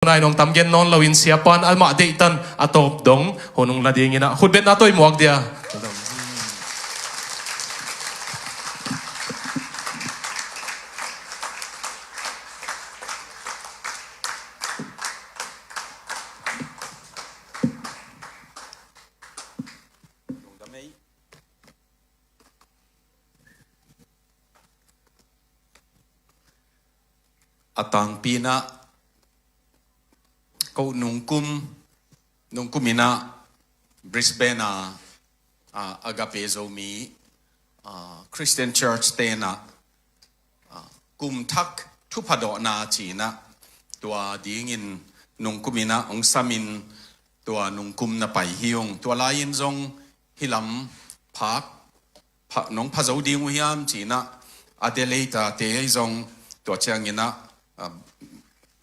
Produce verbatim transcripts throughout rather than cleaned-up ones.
Nai nong tam gen nawn loin siapan amah deihtan a tawp dong hun hong la dinginah khutbetna tawh i muak dia. A tangpi inah ko nungkum, nungkum inah Brisbane a, a Agape Zomi a Christian Church tenah a kum thak thupha dawhna cinah tua dingin nungkum inah hong samin tua nungkum na pai hi ung. Tua lai-in zong hih lam phak pha, nong pha zo ding uh hiam cinah Adelaide a te ahi zong tua cianginah a,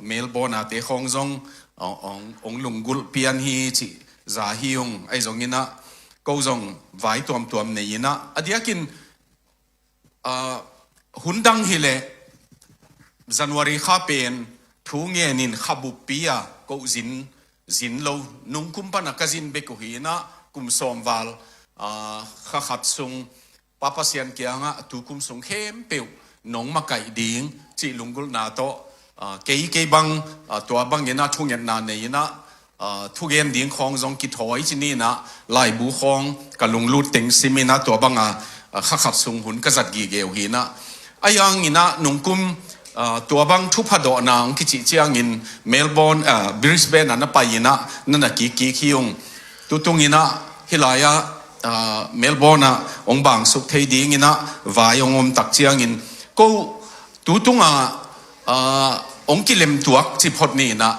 Melbourne a te khawng zong a, hong, hong lunggulh pian hi cih za hi ung. Ahi zonginah ko zong vai tuamtuam nei inah a diakin a, hun dang hileh January kha pen thu ngenin kha buppi a ko zin, zin lo, nungkum pana ka zin bek uh hinah kum sawm val a, kha khat sung Pa Pasian kiangah tu kum sung khempeuh nong makaih ding cih lunggulhna tawh a, kei, kei bang a, tua bangin a thungetna nei inah a, thugen ding khawng zong kithawi ci ninah laibu khawng ka lunglut teng sim inah tua banga a, kha khat sung hun ka zat gige uh hinah. A yanginah nungkum a, tua bang thupha dawhna hong kicih ciangin Melbourne a, Brisbane a na pai inah na na kikkik hi ung. Tutunginah hih lai-ah a, Melbourne ah hong bangsuk thei dinginah vai hong om tak ciangin ko tu tungah a, hong kilemtuak ci phot ninah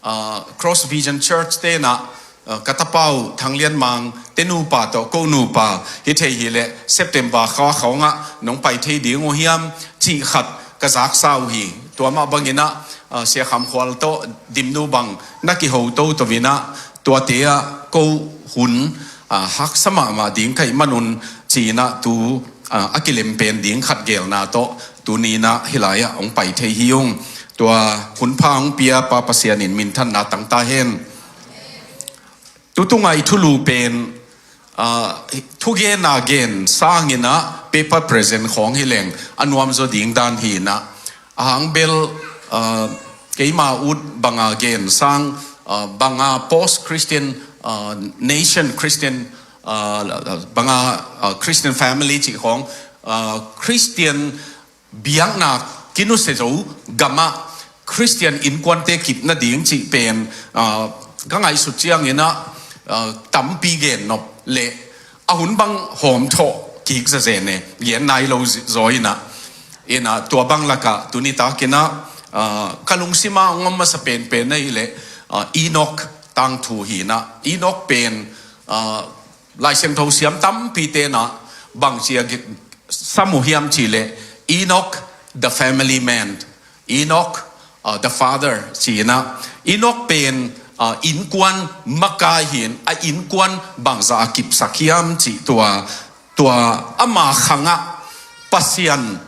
a, Cross Vision Church tenah a, ka tapa uh Thang Lian Mang te nupa tawh ko nupa hi thei hileh September kha khawngah nong pai thei ding uh hiam cih khat ka zaksa uh hi. Tua mah banginah a, Sia Kham Khual tawh Dimnu bang na kiho toto inah tuate ah ko hun a, haksa mahmah ding ka hih manun cinah tu a, a kilem pen ding khat gelna tawh tuninah hih lai-ah hong pai thei hi ung. Tua hun pha hong pia Pa Pasian in minthanna tang ta hen. Tutunga i thulu pen a, thugenna gen sanginah paper present khawng hileng a nuamzaw ding dan hinah a hang bel a, keima ut banga gen sang a, banga post Christian a, nation Christian a, banga a, Christian family cih khawng a, Christian biakna kinusia zo gamah Christian innkuante kipna ding cih pen a, ka ngaihsut cianginah a, tampi gen nop leh a hun bang hawm thawh kik zazen e, gen nai lo zi-, zaw inah. Inah tua bang lakah tuni takinah a, ka lungsima hong om masa penpen ahileh a, Enoch tangthu hinah. Enoch pen a, Lai Siangtho siam tampi tenah bangci a sam uh hiam cihleh Enoch the family man, Enoch a, the father cinah. Enoch pen a, innkuan makai hin a, innkuan bangzah a kipsak hiam cih tua, tua ama khangah Pasian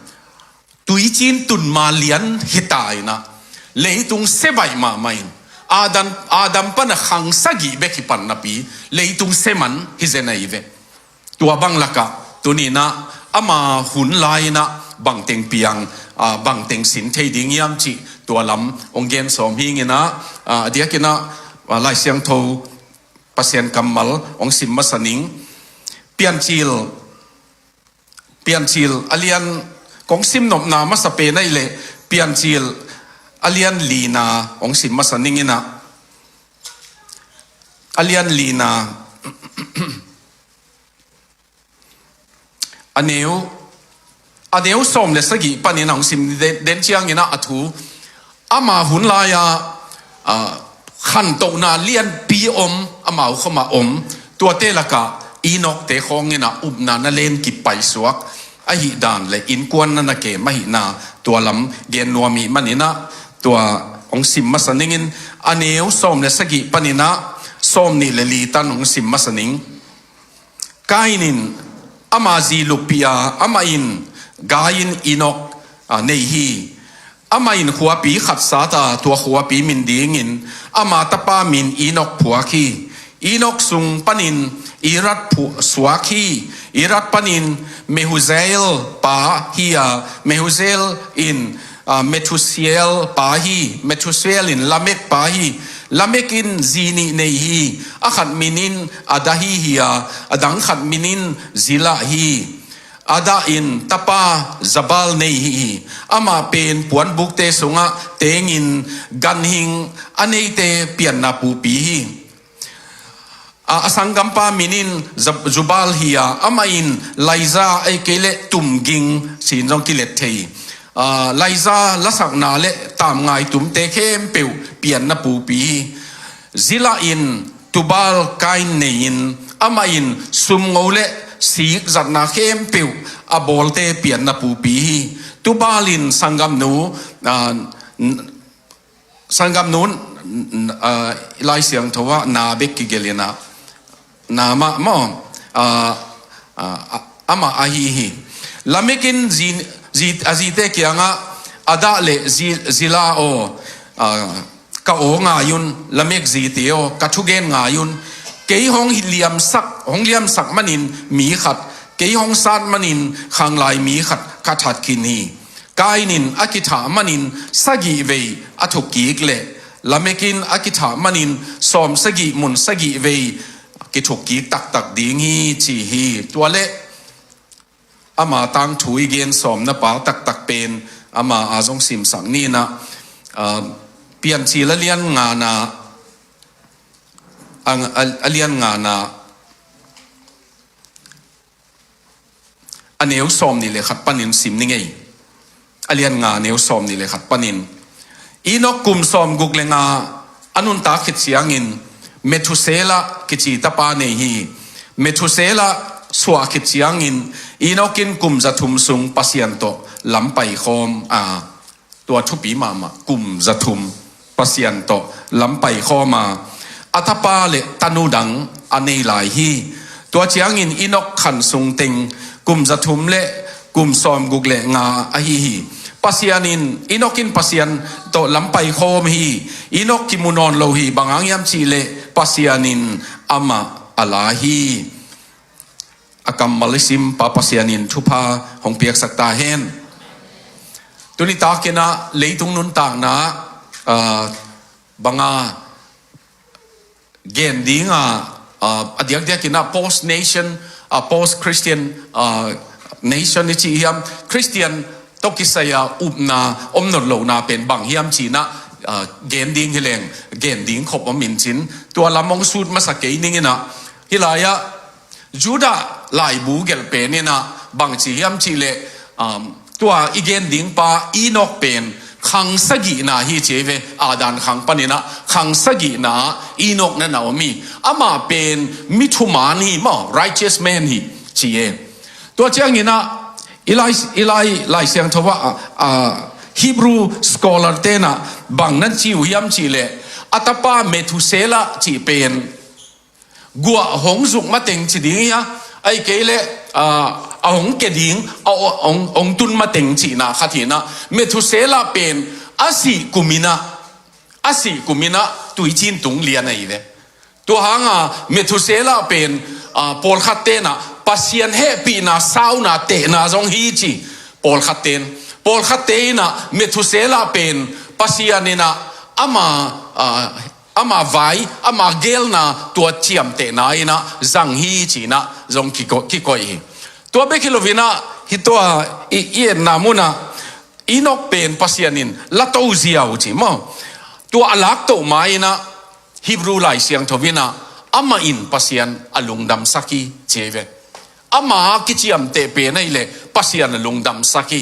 tuicin tunma lian hita inah leitung se baih mahmah in Adam, Adam pana khang sagih bek hi pan napi leitung se man hi zen ahi ve. Tua bang lakah tuninah ama hun lai-inah bangteng piang a, bangteng sin thei ding hiam cih tua lam hong gen sawm hinginah a, a diakinah a, Lai Siangtho Pasian kammal hong sim masa ning. Piancil Piancil a lian kong sim nopna masa pen ahileh Piancil a lian lina kong sim masa ninginah a lian lina a neu a neu sawm le sagih panin a hong sim den, den cianginah a thu ama hun lai-a a, khantohna lianpi om, amau khawmah om, tuate lakah Enoch te khawnginah upna na lenkip paisuak ahih dan le innkuan na na kem ahihna tua lam gen nuam ih maninah tua hong sim masa ningin a neu sawm le sagih paninah sawm nih le li tan hong sim masa ning. Kain in ama zi luppih a, amah in gai in Enoch a, nei hi. Amah in khuapi khat sat a, tua khuapi min dingin ama tapa min Enok phuak hi. Enok sung panin Irad phu-, suak hi. Irad panin Mehuzael pa hi a, Mehuzael in, ah, Methusael pa hi. Methusael in Lamek pa hi. Lamek in zi nih nei hi. A khat minin Ada hi hi a, a dang khat minin Zila hi. Ada in tapa Zabal nei hi hi. Amah pen puanbukte sungah tengin ganhing a neite pianna pupi hi. A, a sanggampa minin Zab-, Zubal hi a, amah in laiza ei kei le tumging sin zong kilet thei. A, laiza lasakna le tamngai tumte khempeuh pianna pupi hi. Zila in Tubal Kain nei-in amah in sumngo le sik zatna khempeuh a bawlte pianna pupi hi. Tubal in sanggamnu, ah, n-, sanggamnu, n-, ah, Lai Siangtho ah na bek kigelh in a, na mah maw, ah, ah, ah, amah ahi hi. Lamek in zi, zi, a zite kiangah, Ada le Zi-, Zila aw, ah, ka aw ngai un, Lamek zite aw, ka thugen ngai un. Kei hong hi liamsak, hong liamsak manin mi khat, kei hong sat manin khanglai mi khat ka that khin hi. Kain in a kithah manin sagih vei a thukkik le Lamek in a kithah manin sawm sagih mun sagih vei kithukkik taktak ding hi, ci hi. Tua le ama tangthu i gen sawmna pa taktak pen ama a zong simsak ni in a, ah, Piancil a lian ngana, a, a, a lian ngana, a neu sawm nih le khat panin sim ni ngei. A lian nga, a neu sawm nih le khat panin, Enok kum sawm guk le nga a nuntak khit ciangin Methusela kici tapa nei hi. Methusela suah khit ciangin Enok in kum za thum sung Pasian tawh lam paikhawm a, tua thupi mahmah, kum za thum Pasian tawh lam paikhawm a, a tapa le tanu dang a nei lai hi. Tua ciangin Enok khan sung teng kum za thum le kum sawm guk le nga ahi hi. Pasian in, Enok in Pasian tawh lam paikhawm hi. Enok kimu nawn lo hi, bang hang hiam cih leh Pasian in amah a la hi. A kammal i sim Pa Pasian in thupha hong piaksak ta hen. Tuni takin a leitung nuntakna, ah, banga gen ding a, ah, a diakdiakin a post nation, ah, post Christian, ah, nation i cih hiam, Christian tawh kisai a upna om nawn lohna pen bang hiam cih in a, ah, gen ding hi leng, gen ding khop om in cin, tua lam hong sut masa kei ning in a, hih lai-ah Judah laibu gelh pen in a bang ci hiam cih leh, um, tua i gen ding pa Enok pen khang sagihna hi ci hi ve, Adam khang panin a khang sagihna Enok na na om hi. Amah pen mi thuman hi maw, righteous man hi ci e. Tua ciangin a i Lai, i Lai, Lai Siangtho ah, a, a, Hebrew scholar te'n a bang nan ci uh hiam cih leh, a tapa Methusela cih pen guah hong zuk mateng ci ding hi a, ahih kei leh, ah, a hong ke ding, a, a hong, hong tun mateng cihna khat hi in a, Methusela pen a sih kum in a, a sih kum in a tuiciin tung lian ahi ve. Tua hang a Methusela pen, ah, pawlkhat te'n a Pasian hehpihna sauna tehna zong hi ci. Pawlkhat te'n, pawlkhat te in a Methusela pen Pasian in a ama, ah, ama vai, ama geelna tua ciamtehna in a zang hi ci in a zong kiko-, kikoih hi. Tua bek hi lo in a, hih tua i, i etna mun ah Enok pen Pasian in la to ziau ci maw. Tua a lak to ma in a Hebrew Lai Siangtho in a amah in Pasian a lungdamsak hi ci hi ve. Ama kiciamteh pen ahih leh Pasian a lungdamsak hi.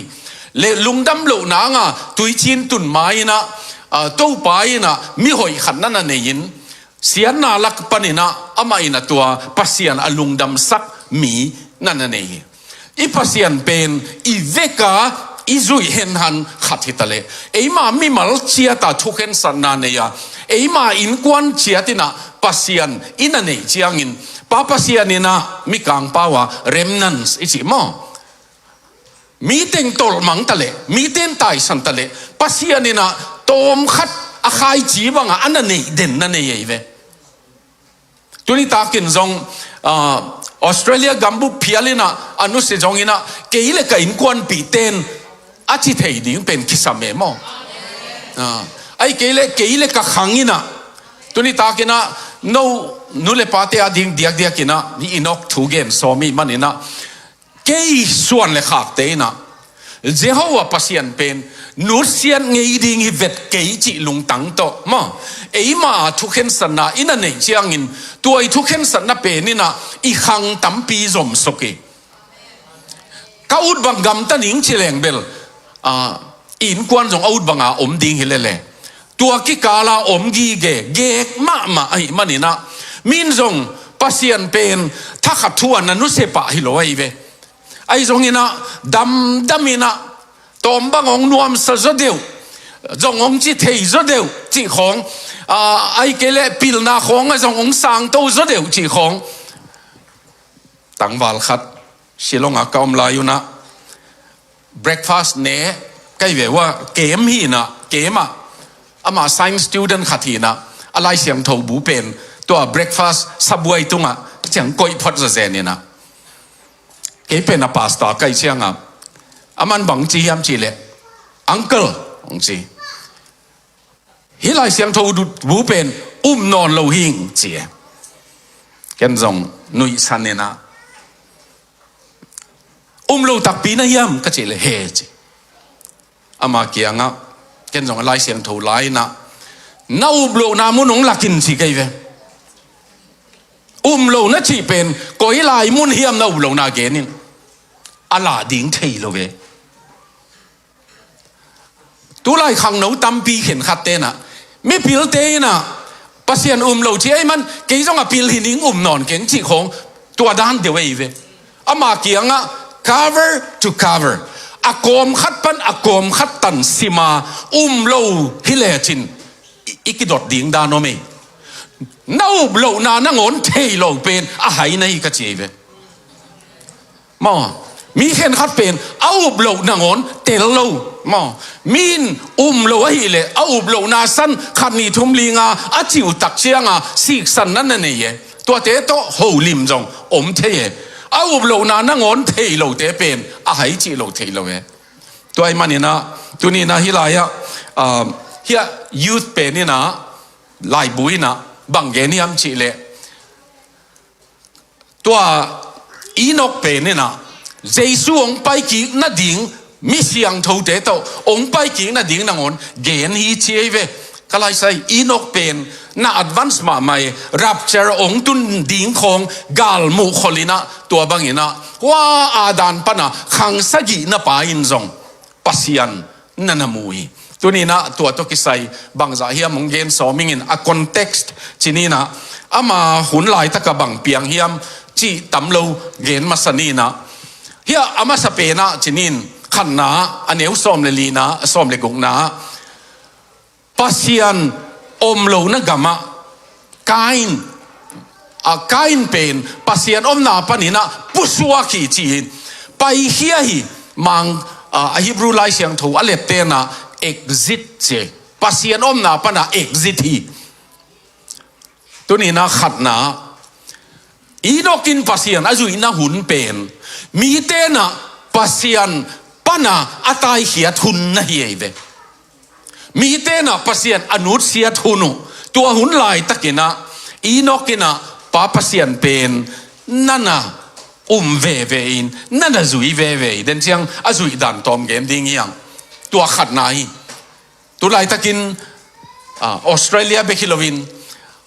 Le lungdam loh nang a tuiciin tun ma in a, ah, Topa in a mihoih khat na na nei in, siatna lak panin a amah in a tua Pasian a lungdamsak mi na na nei hi. I Pasian pen i vek a i zuih henhan khat hi ta leh, eima mimal ciat a thukhensatna nei a, eima innkuan ciat in a Pasian i na neih ciangin, Pa Pasian in a Mikang pau a remnants i cih maw, mi teng tolh mang ta leh, mi ten taisan ta leh, Pasian in ah tawmkhat a khaici bangah a na neih den na nei ei ve. Tuni takin zong, ah, Australia gambup phial in ah a nusia zong in ah kei le ka innkuanpihte in a ci thei ding pen kisam e maw? Ah, ahih kei le kei le ka khang in ah tuni takin ah no nu le pate a ding diakdiak in ah i Inok thu gen sawm i hih man in ah kei suan le khakte in ah Jehovah Pasian pen nusiat ngei ding hi vet kei cih lungtang tawh maw, eima a thukhensatna i na neih ciangin tua i thukhensatna pen in ah i khang tampi zomsuk hi. Ka ut bang gamta ning ci leng bel, ah, i innkuan zong a ut banga om ding hi lele. Tua kikala om gige, gek mahmah ahih man in ah, min zong Pasian pen thakhat thu a na nusia pah hi lo ahi ve. Ahi zong in ah damdam in ah tawm bang hong nuamsa zaw deuh, zong hong ci thei zaw deuh cih khawng, ah, ahih kei le pilna khawng ah zong hong sangto zaw deuh cih khawng. Tangval khat Shillong ah ka om lai un ah breakfast ne ka hi ve ua, kem hi in ah, kem ah, amah science student khat hi in ah, a Lai Siangtho bu pen tua breakfast sabuai tungah ciang koih phot zazen in ah, kei pen a pastor ka hih ciangah, aman bang ci hiam cih leh, "Uncle," hong ci, "hih Lai Siangtho bu pen um nawn lo hing," ci e. Ken zong nuihsan in ah, "Um lo takpi na hiam?" ka cih leh, "He," ci. Ama kiangah ken zong a Lai Siangtho la in ah, "Na up lohna mun hong lak in," ci ka hi ve. Um lo na cih pen koi lai mun hiam na up lohna gen in, a lah ding thei lo ve. Tulai khangno tampi khenkhatte in ah, mipilte in ah, "Pasian um lo ci ahih man kei zong a pil hi ning, um nawn keng," cih khawng tua dan deuh ahi ve. Ama kiangah cover to cover, a kawm khat pan a kawm khat tan sima um lo hi lecin i, i kidot ding dan om ei. Na up lohna nangawn thei lo pen a hai na hi ka ci ei ve. Maw, mi khenkhat pen a up loh nangawn tel lo. Maw, mi in um lo ahih leh a up lohna san khat nih thum li nga a cih uh tak cianga siksan na na nei e. Tuate tawh holim zong om thei e. A up lohna nangawn thei lote pen a hai cih lo thei lo e. Tua ahih man in ah tuni in ah hih lai ah, ah, hih ah youth pen in ah laibu in ah bang gen hiam cih leh, tua Enoch pen in ah Jesu hong paikik nading, mi siangthote tawh hong paikik nading nangawn gen hi ci ei ve. Ka lai sai, Enoch pen na advance mahmah e, rapture hong tun ding khawng gal muh khol in ah, tua bang in ah hua a dan pan a khang sagihna pa in zong Pasian na na mu hi. Tuni in ah tua tawh kisai bangzah hiam hong gen sawm ing in, a context ci ni in ah, ama hun laitak ah bang piang hiam cih tam lo gen masa ni in ah, hih ah a masa pen ah ci ni in, khatna, a neu sawm le lina, sawm le gukna, Pasian om lohna gamah Kain, a, Kain pen Pasian omna pan in ah pusuak hi ci hi. Paikhia hi. Mang, a, a Hebrew Lai Siangtho a lette in ah exit ci. Pasian omna pan a exit hi. Tuni in ah khatna, Enoch in Pasian a zuihna hun pen mite in ah Pasian pan a a taikhiat hun na hi ei ve. Mite in ah Pasian a nutsiat hun uh, tua hun laitak in ah Enoch in ah Pa Pasian pen na na um veve in, na na zui veve in, den ciang a zuih dan tawm gen ding hi hang. Tua khatna hi. Tulaitakin, ah, Australia bek hi loin,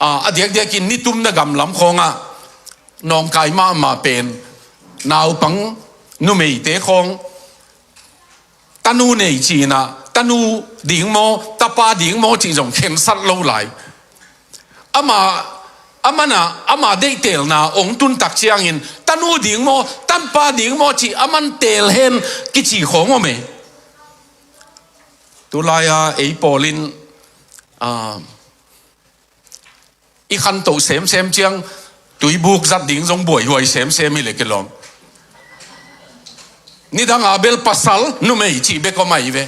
ah, a diakdiakin nitumna gam lam khawngah nawngkai mahmah pen naupang numeite khawng tanu nei ci in ah, tanu ding maw, tapa ding maw cih zong khensat lo lai. Ama, aman ah, ama deihtelna hong tun tak ciangin tanu ding maw, tapa ding maw cih aman tel hen kici khawng om e. Tulai-a ei pawl in, ah, i khantoh semsem ciang tuibuk zat ding zong buaihuai semsem hi leh kilawm. Nidang a bel pasal numei cih bek om ahi ve.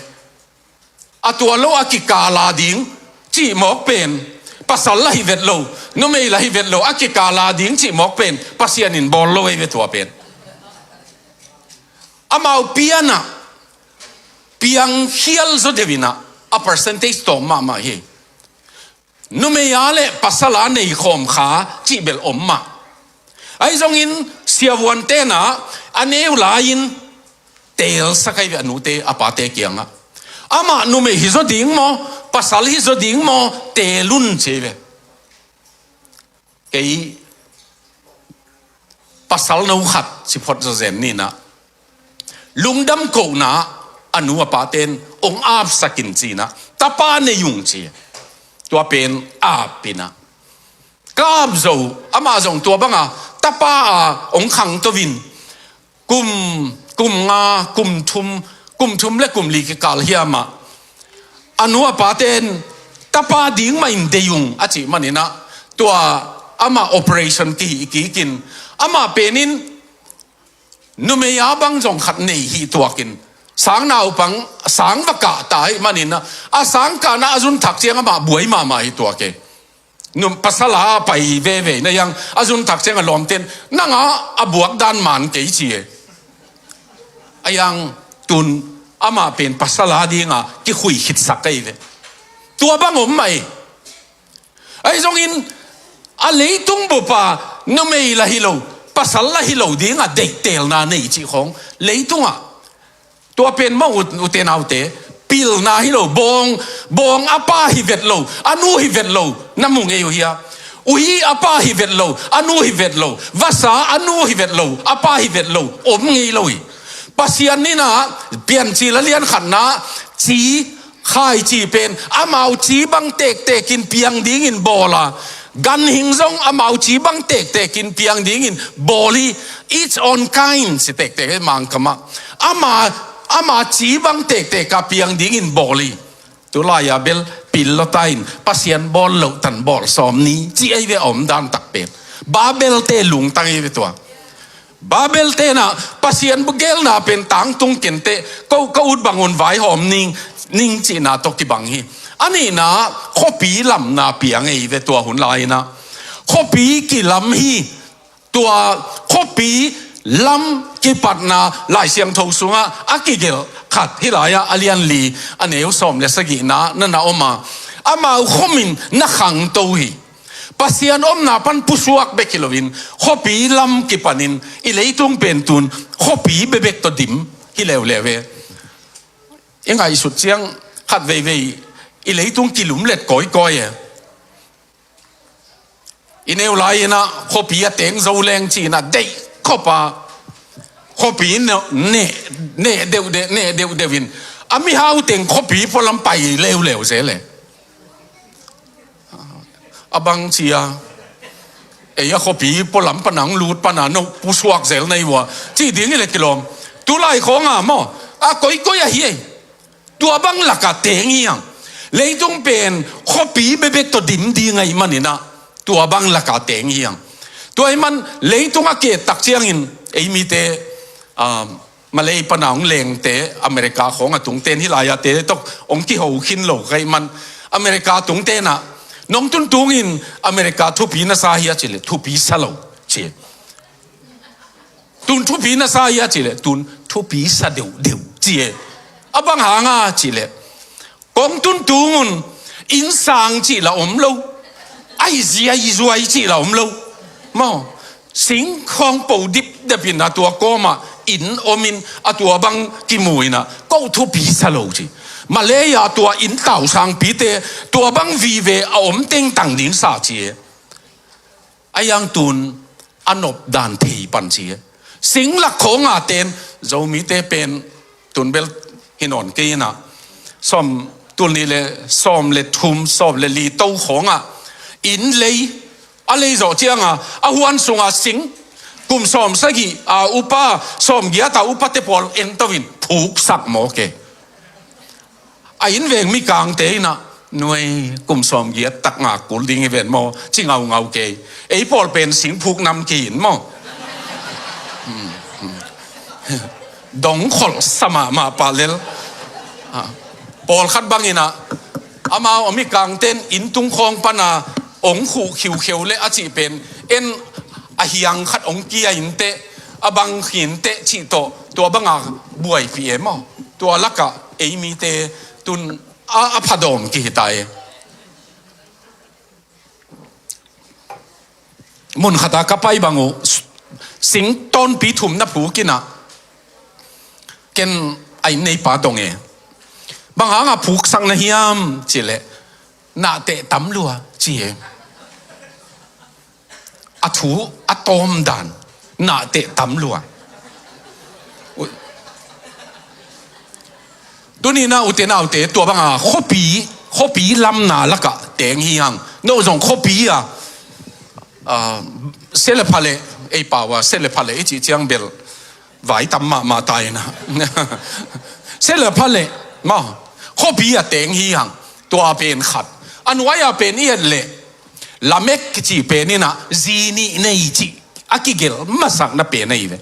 a tua lo a kikala ding cih mawk pen, pasal la hi vet lo, numei la hi vet lo, a kikala ding cih mawk pen Pasian in bawl lo ei ve tua pen. Amau pianah piang khial zaw deuh inah a percentage tawm mahmah hi. Numei a le pasal a nei khawm kha cih bel om mah. Ahi zongin siavuan tenah a neu lai-in teelsak ahi ve a nute a pate kiangah. Amah numei hi zaw ding maw, pasal hi zaw ding maw, teel un ci ahi ve. Kei pasal no khat ci phot zawzen ninah lungdam kohna a nu a paten ong apsak in cinah tapa nei ung ci. Tua pen ap inah ka ap zo, amah zong tua banga tapa a ong khangto in kum, kum nga, kum thum, kum thum le kum li kikal hiamah a nu a paten tapa ding mah in dei ung a cih maninah tua amah operation kihih kikin amah penin numei a bang zong khat nei hi tuakin sang naupang sang va kah ta hi maninah a sang kahna a zun thak ciang amah buai mahmah hi tuak e. Num pasal a pai veve na yang a zun thak ciang a lawmten nanga a buak dan man kei ci e. A yang tun amah pen pasal a dinga kikhui khitsak ahi ve. Tua bang om mah e. Ahi zongin a leitung bupa numei la hi lo, pasal la hi lo dinga deihtelna nei cih khawng leitungah tua pen maw u, ute naute, pilna hi lo, bawng, bawng a pa hi vet lo, a nu hi vet lo na mu ngei uh hia? Uhi a pa hi vet lo, a nu hi vet lo, vasa a nu hi vet lo, a pa hi vet lo om ngei lo hi. Pasian ninah Piancil a lian khatna ci khaici pen amau ci bang tektekin piang dingin bawl a, ganhing zong amau ci bang tektekin piang dingin bawl hi. Its own kind ci tektek hi Mangkam ah. Ama, ama ci bang tektek a piang dingin bawl hi. Tulai-a bel pil lawta in Pasian bawl loh tan bawl sawm ni ci ei ve a om dan tak pen. Babel te lungtang ei ve tua. Babel tenah Pasian bugelna pen tangtung kenteh ko ka ut bangun vaihawm ning, ning cihna tawh kibang hi. A nihna khuapi lamna piang ei ve tua hun lai-inah khuapi kilam hi. Tua khuapi lam kipatna Lai Siangtho sungah a kigelh khat hih lai-ah a lianli a neu sawm le sagihna na na om a, amau khomin na khangto hi. Pasian omna pan pusuak bek hi loin khuapi lam kipanin i leitung pen tun khuapi bebek tawh dim hi leuleu e. I ngaihsut ciang khat veivei i leitung kilumlet kawikawi e. I neu lai-inah khuapi a teng zo leng ci-inah deih khop a khuapi neh, neh, neh deuhdeuh, neh deuhdeuh in a mihau teng khuapi pualam pai leuleu zel e. A bang cia ei a khuapi pualam pana hong lut pana no pusuak zel na hi ua cih ding hi le kilawm. Tulai khawnga maw a koikoi ahi ei. Tua bang lakah teng hi hang. Leitung pen khuapi bebek tawh dim ding ahih maninah tua bang lakah teng hi hang. Tua ahih man leitung a ke tak ciangin ei mite, ah, Malay pana hong lengte, America khawng a tungten hih lai-a te tawh hong kiho khin lo ka hih man America tungtenah nong tuntungin America thupi na sa hi a cih leh thupi sa lo ci. Tun thupi na sa hi a cih leh tun thupi sa deuhdeuh ci e. A bang hanga cih leh kong tuntung un inn sang cih la om lo. Ai ziaizuai cih la om lo. Maw, singkhawng po dipdep in a tua kawmah inn omin a tua bang kimu inah ko thupi sa lo ci. Malay-a tua inn tausangpite tua bang vive a om tengtang ding sa ci e. A yang tun a nop dan thei pan ci e. Sing lak khawnga ten Zomite pen tun bel hi nawn kei inah sawm tul nih le sawm le thum sawm le li to khawngah inn lei a lei zawh cianga a huan sunga sing kum sawm sagih a upa sawm giat a upate pawl ento in phuksak mawk e. A inn veng mikangte inah nuai kum sawm giat tak ngak kul ding hi ven maw ci ngaungau kei. Ei pawl pen singphuk nam kihin maw. Dong kholh sa mahmah pah lel. Ah. Pawlkhat bangin ah, amau a mikangten inn tung khawng pana ong khuh khiukheu le a cih pen, en a hiang khat ong kia inteh, a bang khinteh cih tawh, tua banga buaipih e maw. Tua lakah ei mite tun a, a phadawm kihi ta e. Mun khata ka pai bang uh, sing tawnpi thum na phuk inah, ken a inn neipa dong e. Bang hanga phuksak na hiam cileh, nahteh tam lua ci e. A thu a tawm dan, nahteh tam lua. Tuninah ute naute, tua banga khuapi, khuapi lamna lakah teng hi hang. No zong khuapi a, ah, sia le pha le, ei pau a sia le pha le i cih ciang bel vai tam mahmah ta inah. Sia le pha le maw, khuapi a teng hi hang. Tua pen khat. A nuai-a pen i et leh, Lamek kici pen inah zi nih nei cih a kigelh masakna pen ahi ve.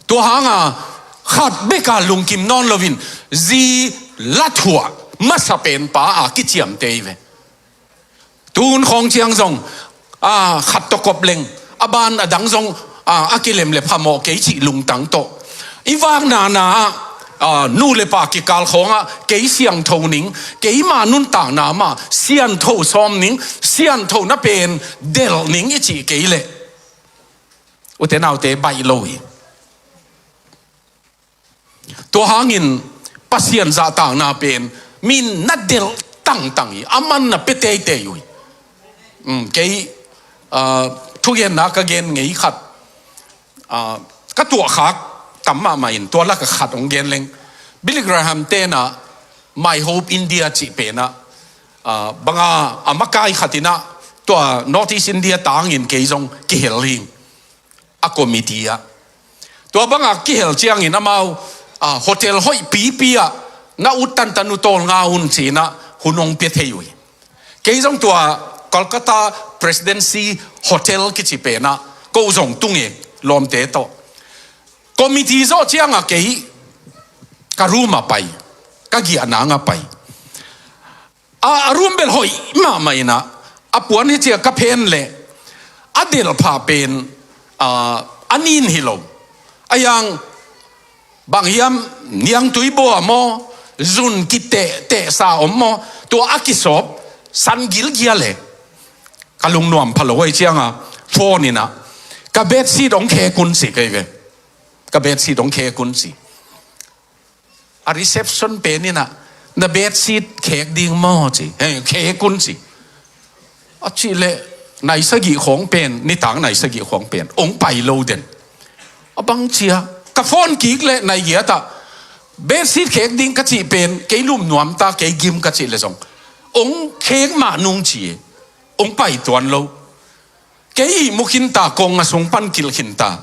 Tua hanga khat beka lungkim nawn loin zi lathuah masa pen pa a kiciamte hi ve. Tun khawng ciang zong, a, khat tawh kop leng, a ban a dang zong, a, a kilem le phamawh kei cih lungtang tawh, i vaknana ah, a, nu le pa kikal khawngah kei siangtho ning, keima nuntakna mah siantho sawm ning, siantho na pen delh ning i cih kei leh, ute naute, baih lo hi. Tua hangin Pasian zahtakna pen min na delh tangtang hi, a man na pia teitei uh hi. Um, kei, ah, thugenna ka gen ngei khat, ah, ka tuahkhak tam mahmah in, tua laka khat hong gen leng. Billy Graham tenah My Hope India cih penah, ah, banga a makai khatinah tua North East India tangin kei zong kihel hi. A committee ah. Tua banga kihel ciangin amau, a, hotel hoih pipi ah na ut tantan uh tawlnga un cinah hun hong pia thei uh hi. Kei zong tua Kolkata Presidency Hotel kici penah ko zong tung e, lawmte tawh. Committee zawh cianga kei ka room ah pai, ka giahna ngah pai. A, a room bel hoih mahmah inah, a puan hi cia ka phen leh a delh phah pen, a, a nin hi lo. A yang bang hiam, niangtui baw maw, zun kitehtehsa om maw, tua a kisawp san gilgia le. Ka lungnuam pha lo ahi cianga phone inah, ka bedsheet hong khek un ci kei ve. Ka bedsheet hong khek un ci. A reception pen inah, na bedsheet khek ding maw ci. Hei, khek un ci. A cih leh nai sagih khawng pen, nitak nai sagih khawng pen hong pai lo den. A bang cia, ka phone kik leh nai giatah bedsheet khek ding ka cih pen kei lum nuam ta, kei gim ka cih leh zong hong khek mah nung ci. Hong pai tuan lo. Kei ihmu khin ta, kong a sung pan kilh khin ta.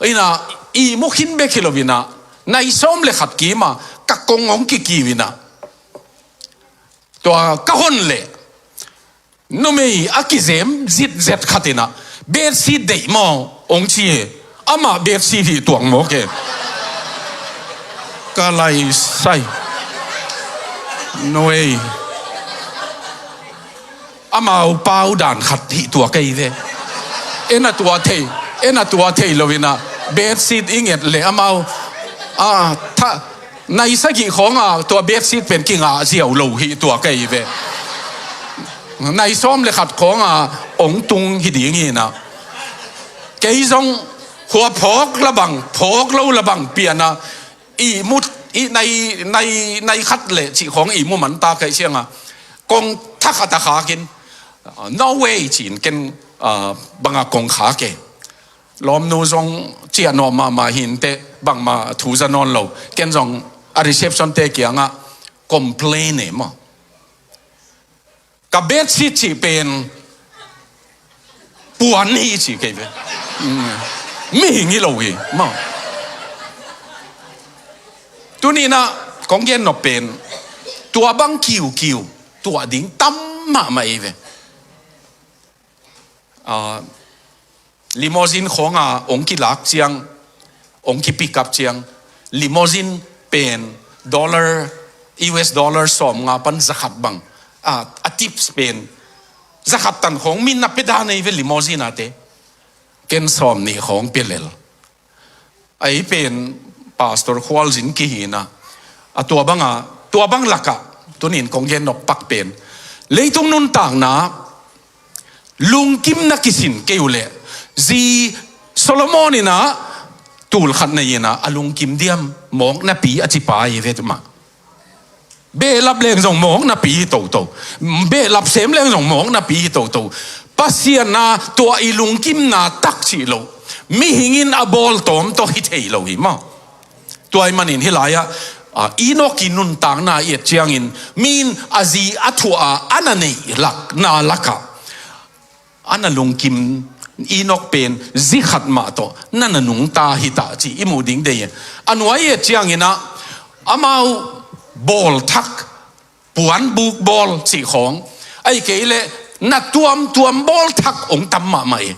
Inah, ihmu khin bek hi lo inah, nai sawm le khat kima ka kong hong kikiu inah. Tua ka hon leh numei a kizem zitzet khat inah, bedsheet deih maw hong ci e. Amah bedsheet hih tuak mawk e. Ka lai sai. Nuei. Amau pau dan khat hih tuak ahi ve. En a tua thei, en a tua thei lo inah, bedsheet i nget leh amau, a, tha, nai sagih khawnga tua bedsheet pen kingah ziau lo hih tuak ahi ve. Nai sawm le khat khawnga hong tung hi ding hi inah. Kei zong khua phawk la bang, phawk lo la bang piana, ihmu, i nai, nai, nai khat le cih khawng ihmu man ta ka hih cianga, kong thakhat a khakin, "No way," ci-in ken, ah, banga kong khak e. Lawmnu zong ciah nawh mahmah hi inteh, bangmah thu za nawn lo. Ken zong a reception te kiangah complain e maw. Ka bedsheet cih pen puan hi ci kei ve. Mm. Mihing hi lo hi maw. Tuni inah kong gen nop pen, tua bang kiukiu tuah ding tam mahmah ei ve. Ah, limousine khawnga hong kilak ciang, hong ki pick up ciang, limousine pen dollar U S dollar sawm nga pan zakhat bang, a, a tips pen zakhat tan khawng min na pia dan ei ve, limousine-ate. Ken sawm nih khawng pia lel. Ei pen Pastor Khualzin kihi-in ah, a tua banga, tua bang lakah tunin kong gen nop pak pen, leitung nuntakna lungkimna kisin kei uh leh, zi Solomon in ah tul khat nei-in ah a lungkim diam, mawk napi a ci pa hi ve mah. Behlap leng zong mawk napi hi toto. Behlap sem leng zong mawk napi hi toto. Pasian a tua i lungkimna tak cih loh, mihing in a bawl tawm tawh hi thei lo hi maw. Tua ahih manin hih lai-ah, a, Enoch i nuntakna i et ciangin, mi in a zi a thuah a, a na neih lak, na lakah a na lungkim, Enoch pen zi khat mah tawh na na nungta hi ta cih i muh ding deih hi. A nuai i et ciangin ah, amau bawl thak, puanbuk bawl cih khawng, ahih kei leh na tuamtuam bawl thak hong tam mahmah hi.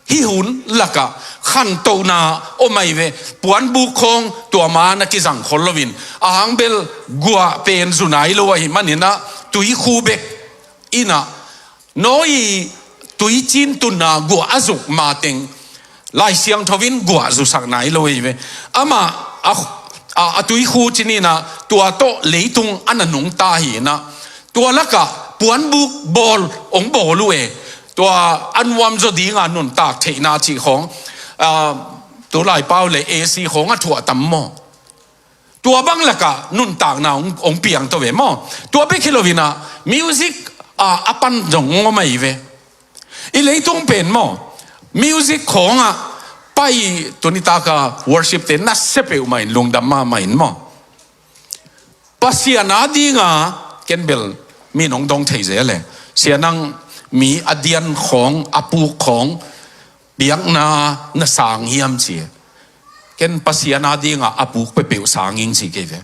Hih hun lakah khantohna om ahi ve. Puanbuk khawng tua ma na kizang khol loin, a hang bel guah pen zu nai lo ahih manin ah, tuikhu bek in ah, Noah i tuicin tunna guah a zuk mateng, Lai Siangtho in guah zusak nai lo hi ve. Amah a, a, a tuikhu cin in ah, tua tawh leitung a na nungta hi in ah, tua lakah puanbuk bawl hong bawl uh e. Tua a nuamzaw dinga nuntak theihna cih khawng, a, tulai pau le A C khawng a thuah tam maw. Tua bang lakah nuntakna hong, hong piang to ve maw. Tua bek hi lo in ah, music a, a pan zong hong om ahi ve. I leitung pen maw, music khawngah pai, tuni taka worship te nasia peuhmah in, lungdam mahmah in maw. Pasian a dinga, ken bel mi in hong dong thei zel e. Sia nang, mi a dian khawng, a puk khawng, biakna na sang hiam ci. Ken Pasian a dinga a puk peuhpeuh sang ing ci kei ve.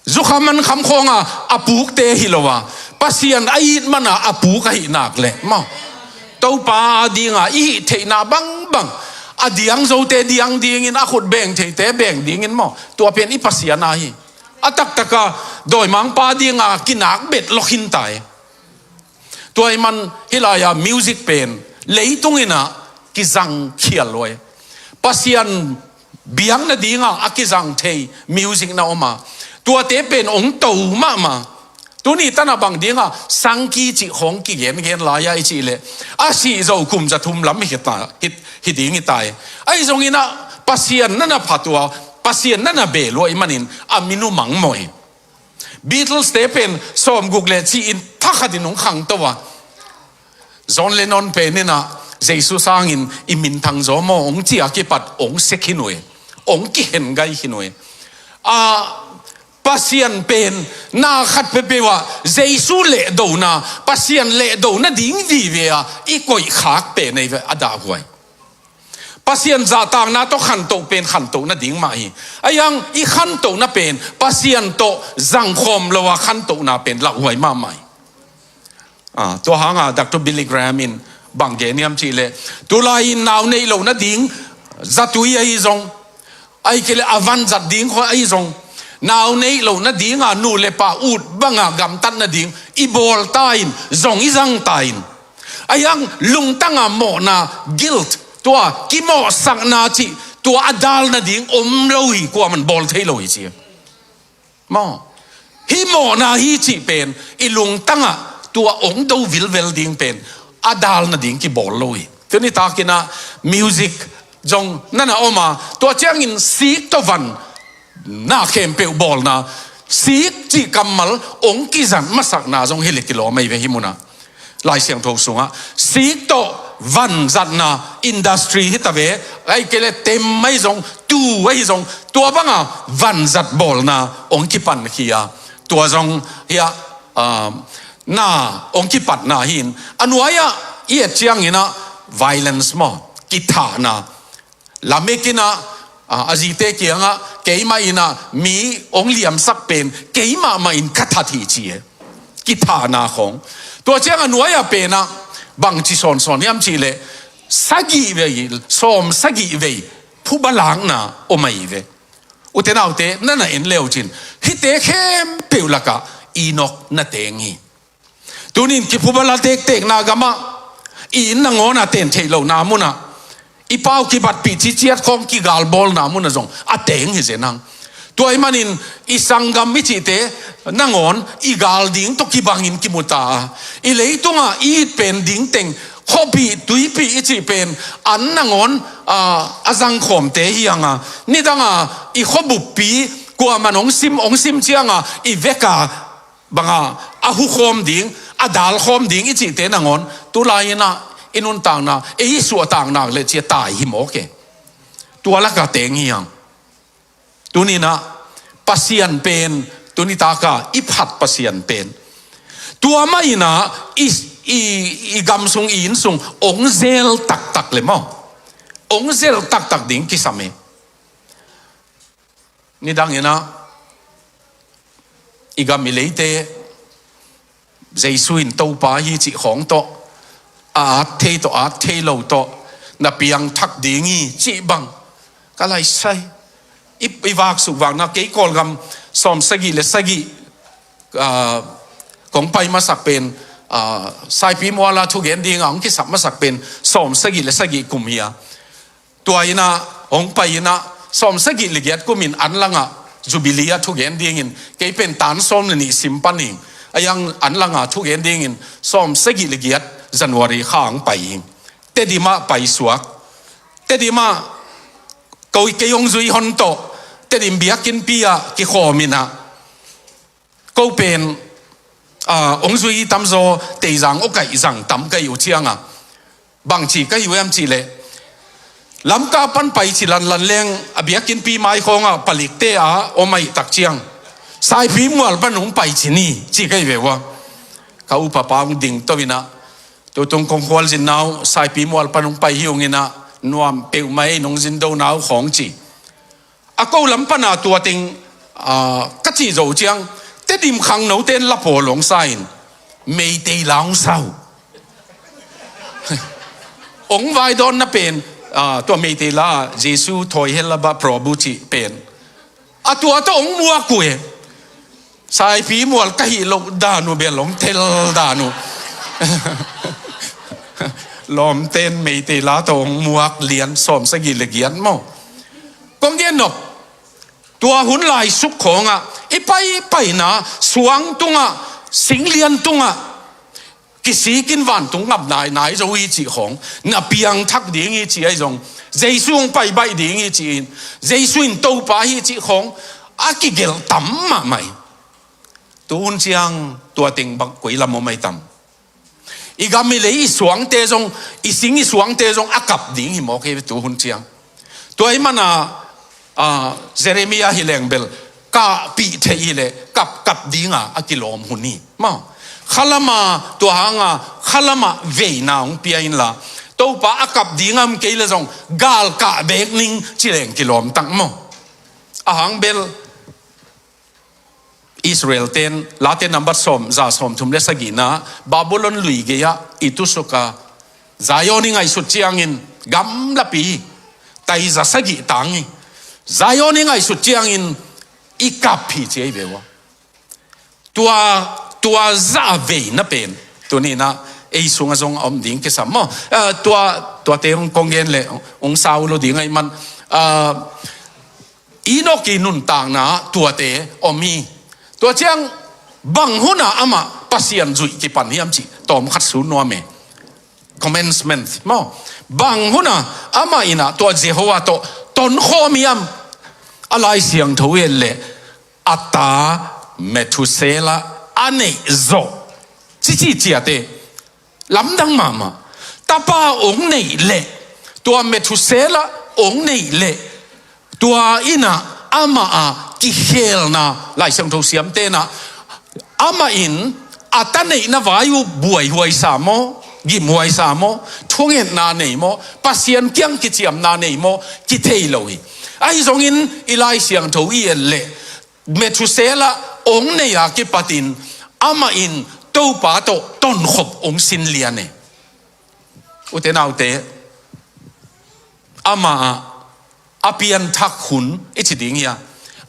Zukham mankham khawnga a pukte hi lo a, Pasian a it mana a puk ahih nak leh maw, Topa a dinga i hih theihna bangbang, a diang zote diang dingin, a khut beng theite beng dingin maw, tua pen i Pasian a hi. A taktaka dawimangpa dinga kinak bet lawkhin tai. Tua ahih man hih lai-a music pen leitung in ah kizang khial huai. Pasian biak nadinga a kizang thei music na om a, tuate pen hong to mahmah. Tuni tanah bang dinga sangki cih khawng kigengen lai-a i cih leh, a sih zo kum za thum lam hi ta, hi, hi ding hi tai. Ahi zongin ah Pasian na na phat uh a, Pasian na na bel uh ahih manin a min uh mangmawh hi. Beatles te pen sawmguk le cih in thakhatin hong khangto a. John Lennon pen in ah Jesu sangin i minthang zaw maw hong ci a kipat hong se khin uh e. Hong kihen gai khin uh e. A, Pasian pen na khat peuhpeuh ah Jesu lehdona, Pasian lehdo nading vive a i koihkhak pen ahi ve, a dahhuai. Pasian zahtakna tawh khantoh pen khantoh nading mah hi. Ahi hang i khantohna pen Pasian tawh zangkhawm lo a khantohna pen lauhuai mahmah hi. Ah, tua hanga Doctor Billy Graham in bang gen hiam cih leh, tulai-in nau neih loh nading zatui ahi zong, ahih kei leh a vanzat ding khawng ahi zong, nau neih loh nadinga nu le pa ut banga gamtat nading i bawl ta in, zong i zang ta in. Ahi hang lungtanga mawhna, guilt, tua kimawhsakna cih, tua a dal nading om lo hi, kuaman bawl thei lo hi ci. Maw, hih mawhna hi cih pen i lungtangah tua hong do vilvel ding pen a dal nading kibawl lo hi. Tuni takin ah music zong na na om a, tua ciangin sik tawh van na khempeuh bawlna, sik cih kammal hong kizat masakna zong hi leh kilawm ahi ve hih munah. Lai Siangtho sungah sik tawh vanzatna industry hi ta ve, ahih kei leh tem ahi zong, tu ahi zong, tua banga vanzat bawlna hong kipan khi a, tua zong hiah, ah, na hong kipatna hi in, a nuai-ah i et ciangin ah violence maw, kithahna. Lamek in ah, a, a zite kiangah, keimah in ah mi hong liamsak pen keimah mah in ka that hi ci e. Kithahna khawng. Tua ciang a nuai-ah pen ah bangci sawnsawn hiam cih leh, sagih vei, sawm sagih vei phuba lakna om ahi ve. Ute naute, na na en leucin, hihte khempeuh lakah Enok na teng hi. Tunin kiphuba la tektekna gamah, i inn nangawn a ten theih lohna munah, i pau kibatpih ciciat khawng kigalbawlna munah zong a teng hi zen hang. Tua ahih manin i sanggam i cihte nangawn i gal ding tawh kibangin kimu ta a, i leitungah i it pen ding teng, khuapih tuipih i cih pen an nangawn, a, a zangkhawmte hi hang a, nidanga i khuabuppi kuaman hong sim, hong sim cianga i veka banga a hukhawm ding, a dalkhawm ding i cihte nangawn, tulai-inah i nuntakna, ei i suahtakna le cia tai hi mawk e. Tua lakah teng hi hang. Tuninah Pasian pen, tunitaka i phat Pasian pen, tua mah inah i, i, i gam sung, i inn sung hong zel taktak le maw, hong zel taktak ding kisam e. Nidanginah i gam i leite Jesu in Topa hi cih khawng tawh, a at thei tawh, a at thei lo tawh, na piangthak ding hi cih bang ka laisai. I, i vaksuk vakna, kei Kawlgam sawmsagih le sagih, ah, kong pai masak pen, ah, Saipimuala thugen dinga hong kisap masak pen sawmsagih le sagih kum hi a. Tua inah hong pai inah sawmsagih le giat kumin anlangah Jubilee a thugen dingin, kei pen tan sawm le nih sim pan ing. A yang anlangah thugen dingin sawmsagih le giat January kha hong pai ing. Tedim ah paisuak. Tedim ah koi kei hong zui hon tawh Tedim biakinnpi ah kikhawm inah, ko pen, ah, hong zui tamzaw Teizang awkaih zang tam ka hi uh cianga, bangci ka hi uh hiam cihleh, Lamka pan pai ci lanlan leng a biakinnpi maikhawngah palikte a om ahih tak ciang, Saipimual pan hong pai ci ni ci ka hi ve uh a. Ka upapa hong ding to inah, tutung kong khualzinna uh Saipimual pan hong pai hi ung inah, nuam peuhmah ei, nong zindona uh khawng ci. A ko lam pana tua teng, ah, ka cih zo ciang, Tedim khangnote in la pawl hong sa in, Meitei la hong sa uh. Hong vaidawnna pen, ah, tua Meitei la ah Jesu thawi hel a ba Prabhu cih pen. A tua tawh hong muak uh e. Saipimual ka hih loh dan uh bel hong tel dan uh. Lawmten Meitei la tawh hong muak lian sawmsagih le giat maw. Kong gen nop, tua hun lai suk khawngah i paipaina suang tungah, singlian tungah kisikin vantung ngap nainai zo hi cih khawng, na piangthak ding hi cih ahi zong, Jesu hong pai baih ding hi cih in, Jesu in Topa hi cih khawng a kigelh tam mahmah hi. Tu hun ciang tua teng bang koi lam om ahi tam? I gam i lei i suangte zong, i sing i suangte zong a kap ding hi mawk hi tu hun ciang. Tua ahih mana, ah, Jeremiah hi leng bel, kahpih theih hileh kapkap dinga a kilawm hun hi maw. Khalama tua hanga khalama veina hong pia inla, Topa a kap dinga om kei le zong galkah beek ning ci leng kilawm tak maw. A hang bel Israel ten, Late nambat sawm, za sawmthum le sagihna, Babylon lui gei-ah i tusuka, Zion i ngaihsut ciangin gamlapi, taiza sagih tang hi. Zion i ngaihsut ciangin i kap hi ci ahi ve uh a. Tua, tua zah a veina pen tuninah ei sungah zong a om ding kisam maw. Ah, tua, tuate hong kong gen leh hong sau lo ding ahih man. Ah, Enok i nuntakna ah tuate om hi. Tua ciang bang hunah amah Pasian zuih kipan hiam cih tawmkhat sun nuam e. Commencement maw. Bang hunah amah inah tua Jehovah tawh tonkhawm hiam? A Lai Siangtho i et leh a ta Methuselah a neih zawh cici ciate. Lamdang mahmah. Tapa hong neih leh, tua Methuselah hong neih leh, tua inah amah a kikhelna Lai Siangtho siamte inah, amah in a ta neihna vai uh buaihuai sa maw, gimhuai sa maw, thungetna nei maw, Pasian kiang kiciamna nei maw, kithei lo hi. Ahi zongin i Lai Siangtho i et leh, Methuselah hong nei a kipatin amah in Topa tawh tonkhop hong sin lian e. Ute naute, amah a pianthak hun i ci ding hi a,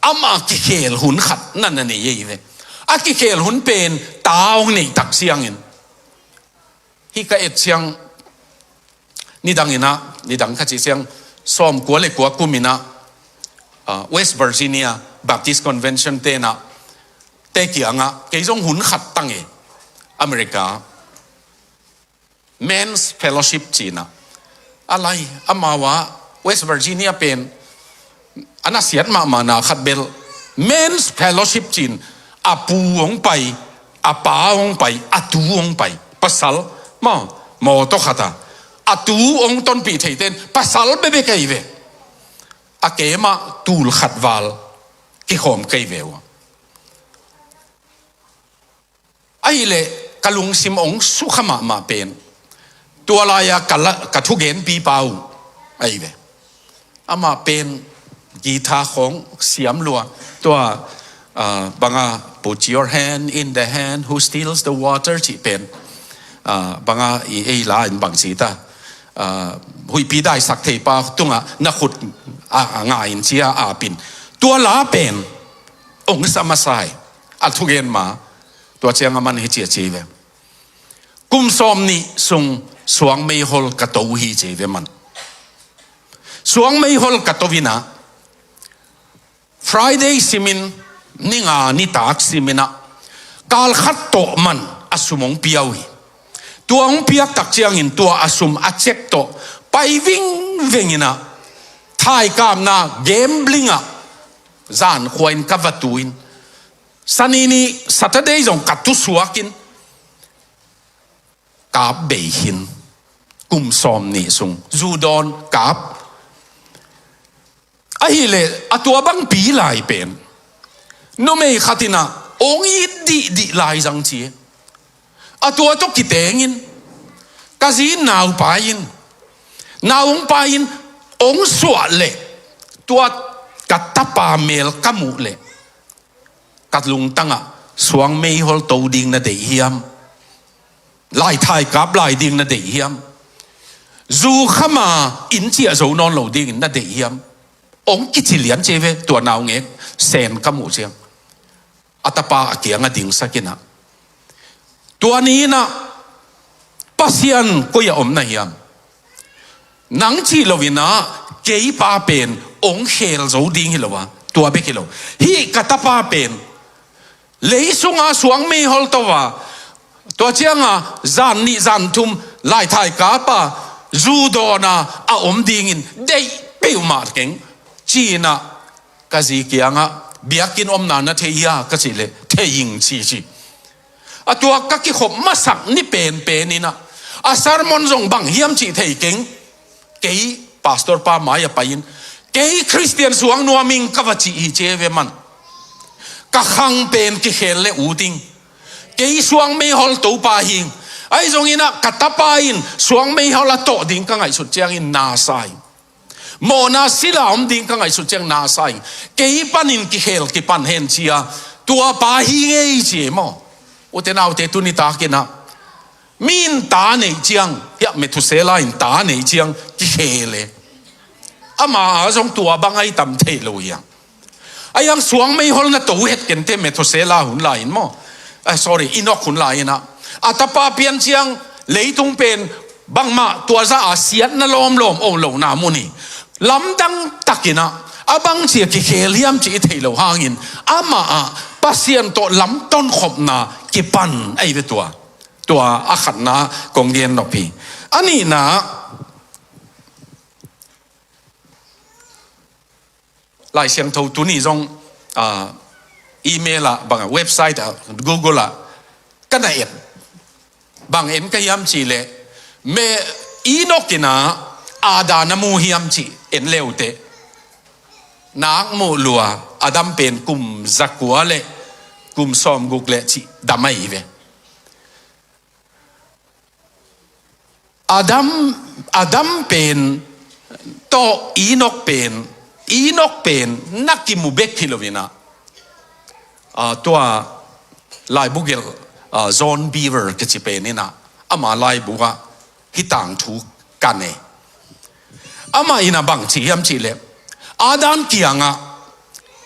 Amah kikhel hun khat na na nei ei ve. A kikhel hun pen ta hong neih tak ciangin, hih ka et ciang nidang inah, nidang kha cih ciang sawmkua le kua kum inah, ah, West Virginia Baptist Convention tenah te kiangah kei zong hun khat tang e, America Men's Fellowship cinah. A lai, amau ah West Virginia pen a nasiat mahmah na khat bel Men's Fellowship cin, a pu hong pai, a pa hong pai, a tu hong pai, pasal maw, mawtaw khat a, a tu hong tonpih theiten pasal bekbek ahi ve. A kemah tul khat val kikhawm kei ve uh. Ahih leh ka lungsim hong sukha mahmah pen tua lai-a ka la, ka thugenpipa uh ahi ve. Amah pen guitar khawng siam lua, tua, ah, banga "Put your hand in the hand who stills the water" cih pen, ah, banga i ei la in bang ci ta, ah, huihpi daisak theipa tungah na khut a, a nga in cia a pin. Tua la pen hong sa masa hi. A thugen ma, tua ciang aman hici a ci ve. Kum sawm nih sung suang meihol ka to hi ci ve man. Suang meihol ka to inah, Friday simin, ni nga nitak siminah, kal khat tawh man a sum hong pia uh hi. Tua hong piak tak ciangin tua a sum a cek tawh pai vingveng inah, thaikapna gambling ah zankhua in ka va tu in, Sani ni Saturday zong ka tusuakin kap bei khin. Kum sawm nih sung zu dawn kap. Ahih leh a tua bangpi lai pen numei khat inah hong it dihdih lai zang ci. A tua tawh kitengin ka zi naupai in, nau hong pai in, hong suah leh tua ka tapa mel ka muh leh ka lungtangah suang meihol to ding na deih hiam? Laithai kap lai ding na deih hiam? Zu khama inn ciah zo nawn lo dingin na deih hiam? Hong kici lian ci ve, tua naungek Sen ka muh ciang. A tapa a kiang a dingsak inah, tua ni inah Pasian koi ah om na hiam? Nang cih lo inah kei pa pen hong khel zo ding hi lo a, tua bek hi lo. Hih ka tapa pen lei sunga suang meihol to a, tua cianga zan nih zan thum laithai kap a, zu dawn a a om dingin deih peuhmah keng ci inah ka zi kiangah, "Biakinn omna na thei hia?" ka cih leh, "Thei ing," ci ci. A tua ka kikhop masak ni penpen inah a sermon zong bang hiam cih thei keng. Kei pastor pa mai a pai in, "Kei Khristian suang nuam ing," ka va cih hi ci ve man. Ka khang pen kikhel le ut ing. Kei suang meihol to pa hi ing. Ahi zong inah ka tapa in suang meihol a tawh ding ka ngaihsut ciangin na sa ing. Mawhna sila om ding ka ngaihsut ciang na sa ing. Kei panin kikhel kipan hen cia, tua pa hi ngei ci e maw. Ute naute, tuni takinah mi in ta neih ciang, hiah Methusela in ta neih ciang kikhel e. Ama a zong tua bang ahi tam thei lo hiang. Ahi hang suang meihol na to het kente, Methusela hun lai-in maw. Ah, sorry, Enok hun lai-inah a tapa pian ciang leitung pen bangmah tua zah a siatna lawmlawm om lohna mun hi. Lamdang takinah a bang cia kikhel hiam cih i theih loh hangin amah ah Pasian tawh lamton khopna kipan ahi ve tua. Tua a khatna kong gen nop hi. A nihna, Lai Siangtho tuni zong, ah, email ah, bang ah, website ah, Google ah ka na et. Bang en ka hiam cih leh, me Enok in ah Adam na mu hiam cih en le uh teh. Nak muh lua, Adam pen kum zakua le kum sawmguk le cih dam ahi ve. Adam, Adam pen tawh Enok pen, Enok pen na kimu bek hi lo in ah, ah, tua laibu gelh, ah, John Bevere kici pen in ah, ama laibu ah hih tangthu kan e. Amah in ah bang ci hiam cih leh, Adam kiangah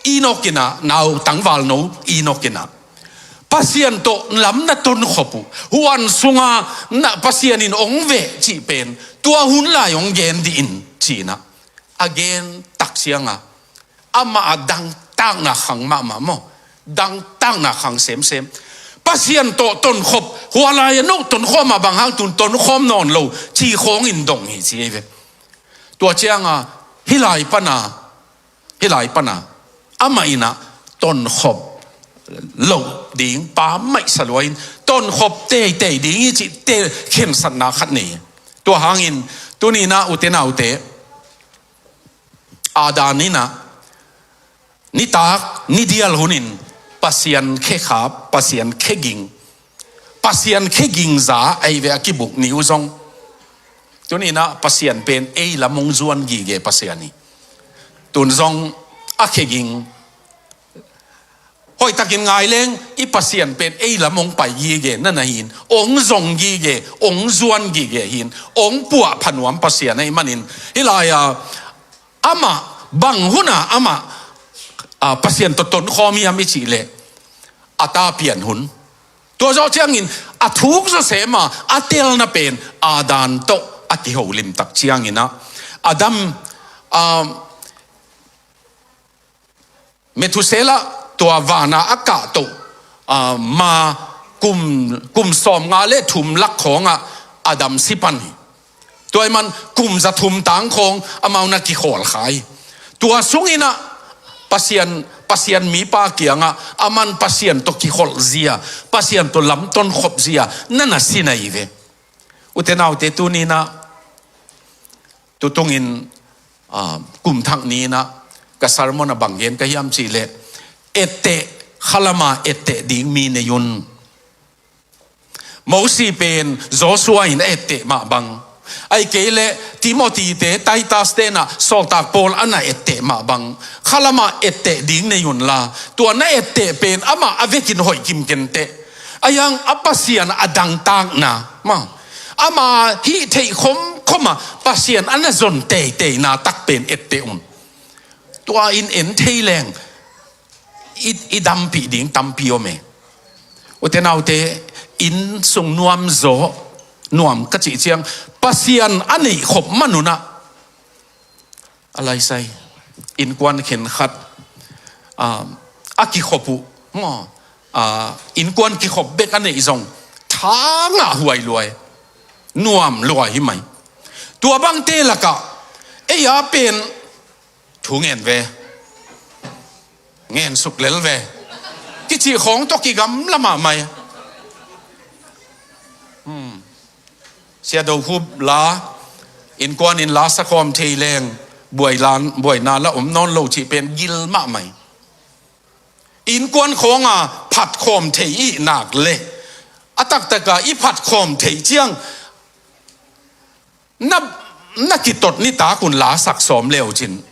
Enok in ah, nau tangvalno Enok in ah, Pasian tawh lam na tonkhop uh, huan sunga na Pasian in ong veh cih pen tua hun lai ong gen dih in ci-in ah, a gen tak ciangah amah a dangtakna khang mahmah maw, dangtakna khang semsem. Pasian tawh tonkhop, hua lai-ah no tonkhawm ah bang hang tun tonkhawm nawn lo ci khawng in dong hi ci ei ve. Tua ciangah hih lai pana, hih lai pana amah in ah tonkhop loh ding pa maihsa lua in, tonkhop teitei ding hi cih te khensatna khat nei. Tua hangin tuni-in ah ute naute, Adam in ah nitak nidial hunin Pasian khekhap, Pasian kheging, Pasian kheging za ahi ve, a kibuk ni uh zong. Tuni-in ah Pasian pen ei lam ong zuan gige Pasian hi. Tun zong a kheging, hoihtakin ngai leng, i Pasian pen ei lam ong pai gige na na hi in, ong zong gige, ong zuan gige hi in, ong puah phanuam Pasian ahih manin, hih lai-ah amah bang hunah amah, a, Pasian tawh tonkhawm hiam i cih leh, a ta pian hun. Tua zawh ciangin a thuk zawsem a, a telna pen Adam tawh a kiho limtak ciangin ah, Adam, a, Methuselah tua vana a kahtoh, a, ma kum, kum sawmnga le thum lak khawngah Adam si pan hi. Tua ahih man kum za thum tang khawng amau na kikhawl kha hi. Tua sungin ah Pasian, Pasian mipa kiangah aman Pasian tawh kikholh zia, Pasian tawh lamton khop zia na na sin ahi ve. Ute naute, tuni-in ah, tutungin, a, kum thak ni-in ah ka sermon ah bang gen ka hiam cih leh, etteh, khalama etteh ding mi nei un. Mosi pen Joshua in a etteh mah bang, ahih kei leh Timothy te, Titus te na, sawltak Paul a na etteh mah bang, khalama etteh ding nei unla, tua na etteh pen amah a vekin hoih kim kenteh. Ahi hang a Pasian a dangtakna, ma, ama hih theih khomkhom a Pasian a na zon teiteina tak pen etteh un. Tua in en thei leng i, i dampih ding tampi om e. Ute naute, inn sung nuam zaw, nuam ka cih ciang, Pasian a neih khop man un ah, a laisai, innkuan khenkhat, a, a kikhop uh maw, a, innkuan kikhop bek a neih zong tha ngah huai lua e. Nuam lua hi mai. Tua bangte lakah ei a pen thu ngen ve, ngen suk lel ve, kicih khawng tawh kigamla mahmah e. Hmm. Sia Do Khup la, innkuan in la sakhawm thei leng, buai lan, buaina la om nawn lo cih pen gil mahmah e. Innkuan khawng a phatkhawm thei i hih nak leh, a taktak a i phatkhawm theih ciang na, na kitot nitak un la sak sawm le uh cin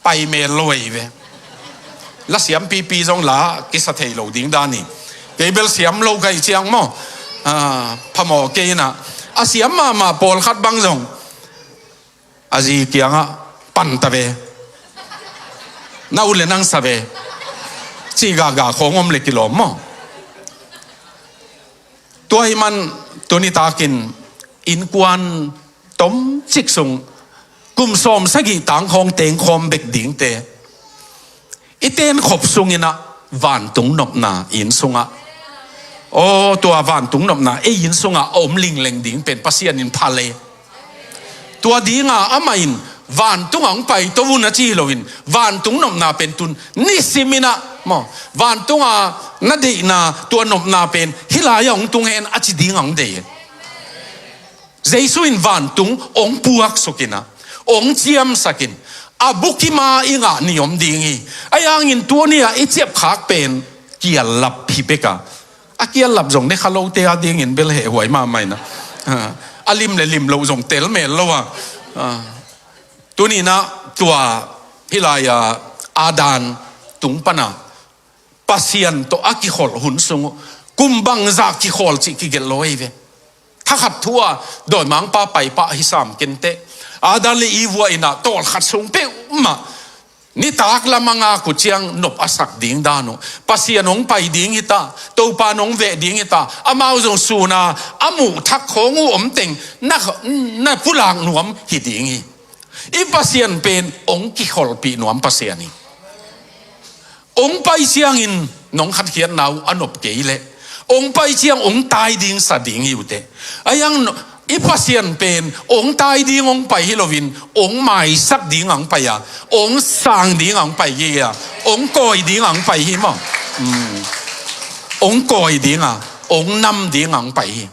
pai mel lo ei ve. La siam pipi zong la kisa thei lo ding dan hi. Kei bel siam lo ka hih ciang maw, a, phamawh kei in ah, a siam mahmah pawlkhat bang zong a zi kiangah pan ta ve, na ut le nang sa ve, cih gahgah khawng om le kilawm maw. Tua ahih man tuni takin innkuan tomcik sung kum sawm sagih tang khawng tengkhawm bek dingte, i tenkhop sungin ah vantung nopna inn sungah, aw, tua vantung nopna ei inn sungah a om lingleng ding pen Pasian in phal e. Tua dinga amah in vantung ah hong paito un a ci hi loin, vantung nopna pen tun nisimin ah maw, vantung a na deihna tua nopna pen hih lai-ah hong tung hen a ci ding a hong deih e. Jesu in vantung hong puaksukin ah, hong ciamsakin, a bukim a i ngah ni om ding hi. Ahi hangin tuni-ah i ciapkhak pen kiallap hi bek a, a kiallap zong ne kha lote a dingin bel hehhuai mahmah in ah, a lim le lim loh zong tel mel lo a. Tuni-in ah tua hih lai-a Adam tung pan a Pasian tawh a kikholh hun sung uh, kum bangzah kikholh cih kigelh lo ei ve. Thakhat thu-a dawimangpa paipah hi sam kenteh. Adam le Eve in ah tawlkhat sung peuhmah Nitak lam a ngak uh ciang nop a sak ding dan uh. Pasian hong pai ding hi ta, Topa nong veh ding hi ta, amau zong sun a a muh thak khawng uh om teng na, na pulak nuam hi ding hi. I Pasian pen hong kikholhpih nuam Pasian hi. Hong pai ciangin nong khatkhiatna uh a nop kei leh, hong pai ciang hong tai ding sa ding hi uh teh. A iang no, i Pasian pen hong tai ding hong pai hi loin, hong maisak ding hong pai a, hong sang ding hong pai hi a, hong kawi ding hong pai hi maw. Hmm. Hong kawi ding a, hong nam ding hong pai hi.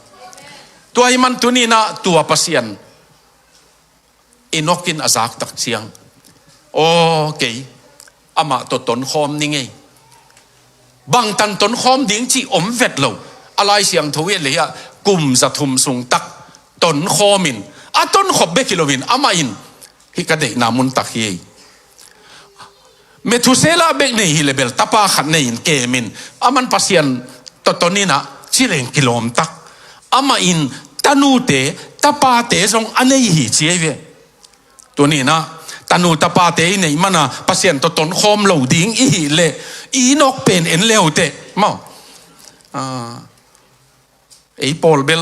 Tua ahih man tuni-in ah tua Pasian Enok in a zak tak ciang, aw, kei amah tawh tonkhawm ning ei. Bangtan tonkhawm ding cih om vet lo. A Lai Siangtho i et leh hiah kum za thum sung tak tonkhawm in, a tonkhop bek hi loin amah in, hih ka deihna mun tak hi ei. Methusela bek nei hi leh bel tapa khat nei in kem in, aman Pasian tawh ton in ah ci leng kilawm tak. Amah in tanute, tapate zong a nei hi ci ei ve. Tuni-in ah tanu tapate i neih man a Pasian tawh tonkhawm lo ding i hih leh, Enok pen en le uh teh maw. Ah, ei pawl bel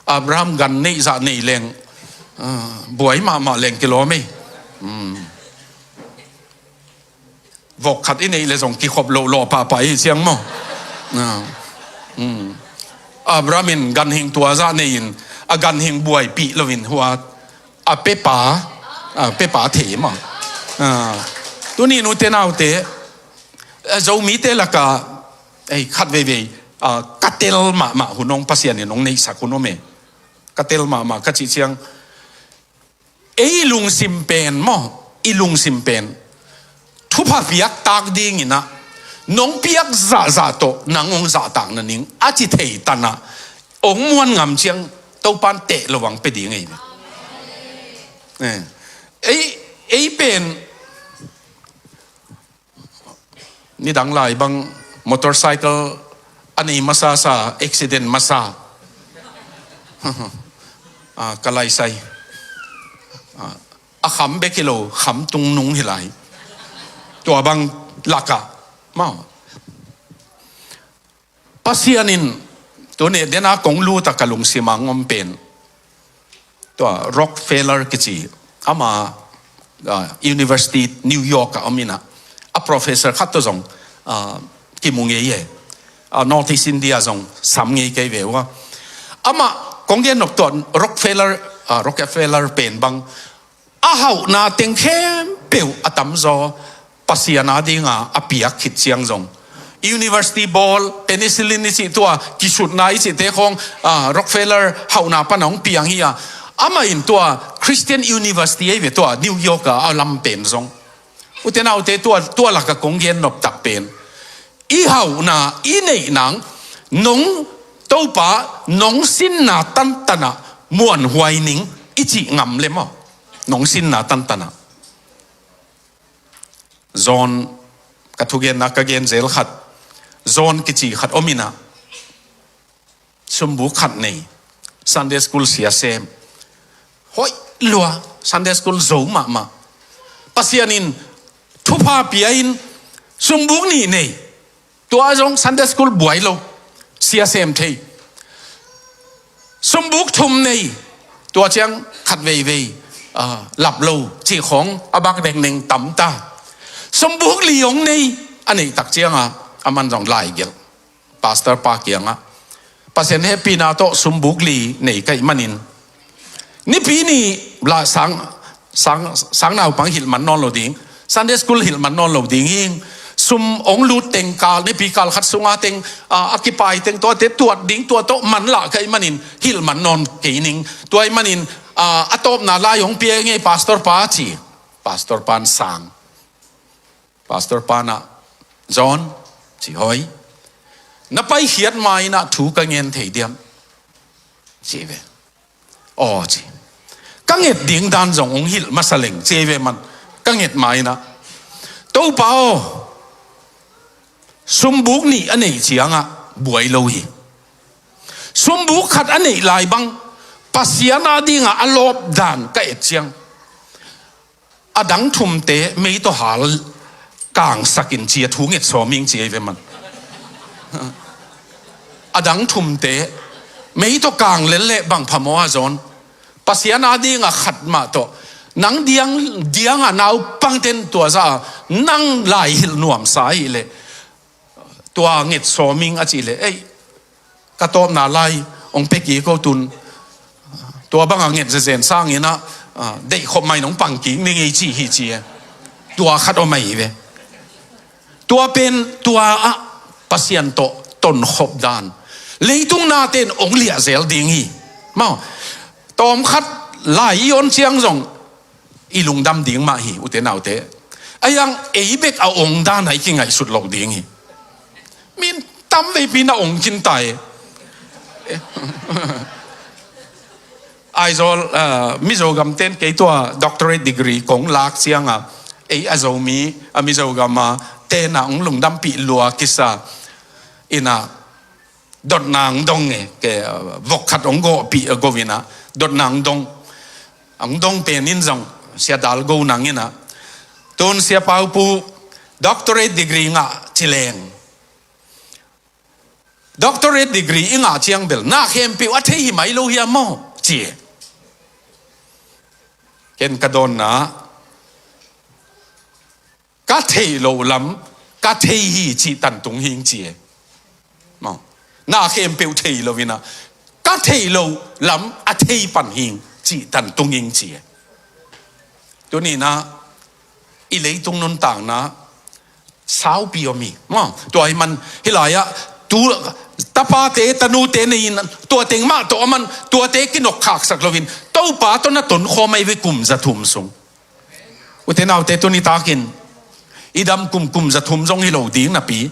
Abraham gan neih zah neih leng, ah, buai mahmah leng kilawm ei. Hmm. Vok khat i neih leh zong kikhop loh lawh pahpah i hi ciang maw. Ah. Hmm. Abraham in ganhing tua zah nei in, a ganhing buaipih loin hua a pepa, a pepa thei maw. Ah. Tuni-in ute naute, eh, Zomite lakah, eh, khat veivei, ah, ka tel mahmah hun hong Pasian in hong neihsak hun om e. Ka tel mahmah ka cih ciang, ei lungsim pen maw, i lungsim pen thupha piak tak ding in ah, nong piak zahzah tawh nang hong zahtak na ning a ci thei tan ah, hong muan ngam ciang Topan teh lo hong pia ding ei. Eh, ei, ei pen nidang lai bang motorcycle a nei masa sa, accident masa. Ah, ka lai sai. Ah, a kham bek hi lo, kham tung nung hi lai. Tua bang lakah maw. Pasian in, tuni dena kong lut a ka lungsim a hong om pen, tua Rockefeller kici, ama, ah, University New York ah om in ah, a professor khat tawh zong, ah, kimu ngei e. Ah, North East India zong sam ngei kei ve ua. Amah kong gen nop tua Rockefeller, ah, Rockefeller pen bang, a hauhna teng khempeuh a tamzaw Pasian a dinga a piak khit ciang zong, university bawl, penicillin i cih tua, kisutna i cihte khawng, ah, Rockefeller hauhna pan a hong piang hi a. Amah in tua Christian University ei ve tua New York a, a lam pen zong. Ute naute tua, tua laka kong gen nop tak pen, i hauhna, i neih nang, nong Topa, nong sinna tantanah muanhuai ning i cih ngam le maw. Nong sinna tantanah. John, ka thugenna ka gen zel khat, John kici khat om in ah, sumbuk khat nei, Sunday school sia sem. Hoih lua, Sunday school zo mahmah. Pasian in thupha pia in, sumbuk nih nei. Tua zong Sunday school buai lo, sia sem thei. Sumbuk thum nei, tua ciang khat veivei, ah, lap lo, cih khawng a bak dengneng tam ta. Sumbuk li hong nei, a neih tak ciang a, aman zong lai gelh. Pastor pa kiangah, Pasian hehpihna tawh sumbuk li nei ka hih manin, nipi ni lah sang, sang, sang naupang hilh man nawn lo ding, Sunday school hilh man nawn lo ding hi. Sum hong lut teng kal, nipi kal khat sunga teng, ah, a kipai teng tuate tuat ding tua tawh man lah ka hih manin hilh man nawn kei ning. Tua hih manin, ah, a tawpna lai hong pia ngei pastor pa ci. Pastor pan sang. Pastor pan ah, John, ci hoi. Na paikhiat ma-in ah thu ka ngen thei diam? Ci ve. Aw ci. Ka nget ding dan zong hong hilh masa leng, ci ve man. Ka nget ma-in ah, Topa aw, sumbuk nih a neih ciangah buai lo hi. Sumbuk khat a neih lai bang, Pasian a dingah a lawp dan ka et ciang, A dang thumte mei tawh hal kangsakin ci a thu nget sawm ing ci ei ve man. A dang thumte mei tawh kang lel leh bang phamawh a zawn. Pasian a dingah khat mah tawh nang diang, diangah naupangten tua zah a nang lai hilh nuamsa ahih leh tua nget sawm ing a cih leh, ei, ka tawpna lai hong pia kik ko tun. Tua bangah nget zezen sangin ah, ah, deih khop mai nong pang kik ning ei cih hi ci e. Tua khat om ahi ve. Tua pen tua ah Pasian tawh tonkhop dan. Leitung nate'n hong liahzel ding hi. Maw, tawmkhat lai i on ciang zong i lungdam ding mah hi, ute naute. Ahi zongin ei bek a ong dan ah i kingaihsut loh ding hi. Min tam veipi na ong khin ta e. Aizawl, ah, Mizo gamten kei tua doctorate degree kong lak ciangah ei a Zomi, a Mizo gam a ten ah ong lungdampih lua kisa in ah dotna ong dong e, ke, ah, vok khat ong gawhpih, ah, go in ah dotna ong dong. Ong dong pen in zong Sia Dal Go nang in ah, tun Sia Pau Pu doctorate degree ngah ci leng. Doctorate degree i ngah ciang bel na khempeuh a thei hi mai lo hiam maw? Ci e. Ken ka dawnna, ka theih loh lam ka thei hi cih tan tung hing ci e. Maw, na khempeuh thei lo in ah ka theih loh lam a thei pan hing cih tan tung hing ci e. Tuni in ah i leitung nuntakna saupi om hi. Maw, tua ahih man hih lai-ah tu tapate tanute nei in tua teng mah tawh a man tuate kinokkhaksak loin Topa tawh na tonkhawm ahi ve kum za thum sung. Ute naute, tuni takin i dam kum, kum za thum zong hi lo ding napi,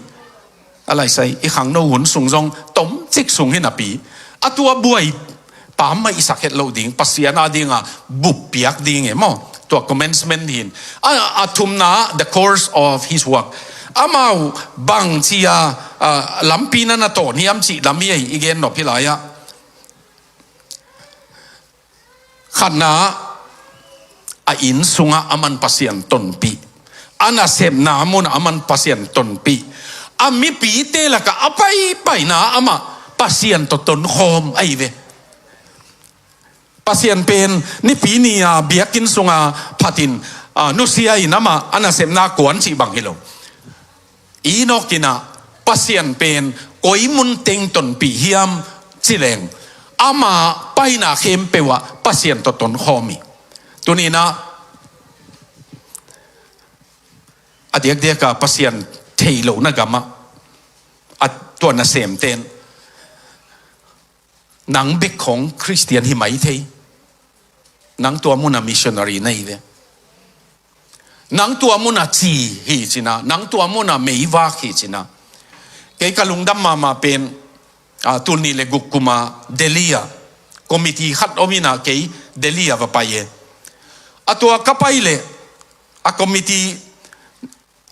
a laisai i khangno hun sung zong tomcik sung hi napi, a tua buai pam mah i sak het loh ding, Pasian a dingah bup piak ding e maw? Tua commencement hi in. A, a thumna, the course of his work. Amau bang ci a, a, lampi na na tawn hiam cih lam hi ei, i gen nop hih lai-ah. Khatna, a inn sungah a man Pasian tonpih. A nasepna munah a man Pasian tonpih. A mipite lakah a paipaina amah Pasian tawh tonkhawm ahi ve. Pasian pen Nipi ni-a biakinn sunga phatin, ah, nusia in amah a nasepna kuan cih bang hi lo. Enok in ah Pasian pen koi mun teng tonpih hiam ci leng ama paina khempeuh ah Pasian tawh tonkhawm hi. Tuni in ah a diakdiak a Pasian theih lohna gamah a tua nasemten nang bek khawng Khristian hi mai thei. Nang tua munah missionary na hi ve. Nang tua munah ci hi cin ah, nang tua munah meivak hi cin ah. Kei ka lungdam mahmah pen, ah, tul nih le guk kuma Delhi ah committee khat om in ah kei Delhi ah va pai e. A tua ka pai leh a committee,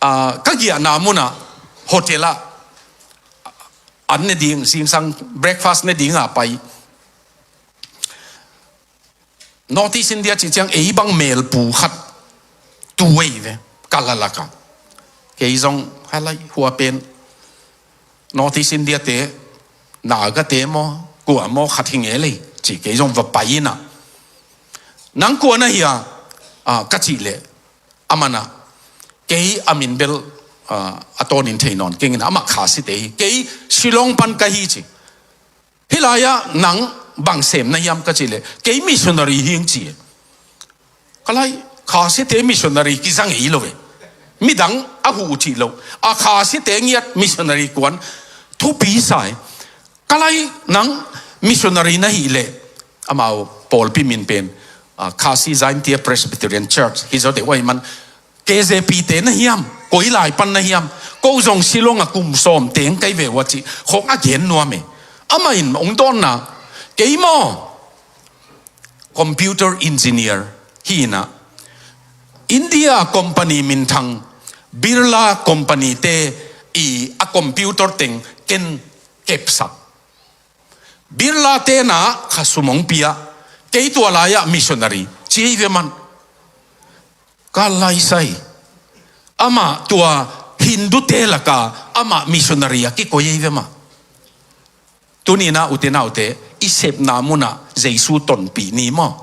ah, ka giahna munah hotel ah an ne ding, zingsang breakfast ne ding a pai. North East India cih ciang ei bang melpu khat tu ei ve, ka la lak ah. Kei zong halai hua pen North East India te, Naga te maw, kua maw khat hi ngei lei ci, kei zong va pai in ah. Nang kua na hia, ah, ka cih leh, aman ah, kei a min bel, ah, a tawnin thei nawn keng in ah, amah Khasite hi, kei Shillong pan ka hi ci. Hih lai-ah nang bang sem na hiam ka cih leh, kei missionary hi ing ci. Ka lai, Khasite missionary kiza ngei lo ve. Midang a huh uh cih lo. A Khasite ngiat missionary kuan thupi sa e. Ka lai, nang missionary na hih leh, amau pawlpi min pen, ah, Khasi Jaintia Presbyterian Church hi zaw deuh ahih man, K J P te na hiam, koi lai pan na hiam, ko zong Shillong ah kum sawm teng kai ve uh a cih khawng a gen nuam e. Amah in ong dawnna, kei maw computer engineer hi in ah, India company minthang Birla company te i a computer teng ken kepsak. Birla te na kha sum ong pia, kei tua lai-ah missionary ci hi ve man. Carl Lysai, amah tua Hindu te laka amah missionary a kikoi ei ve mah. Tuni-in ah ute naute, i sepna munah Jesu tonpih ni maw.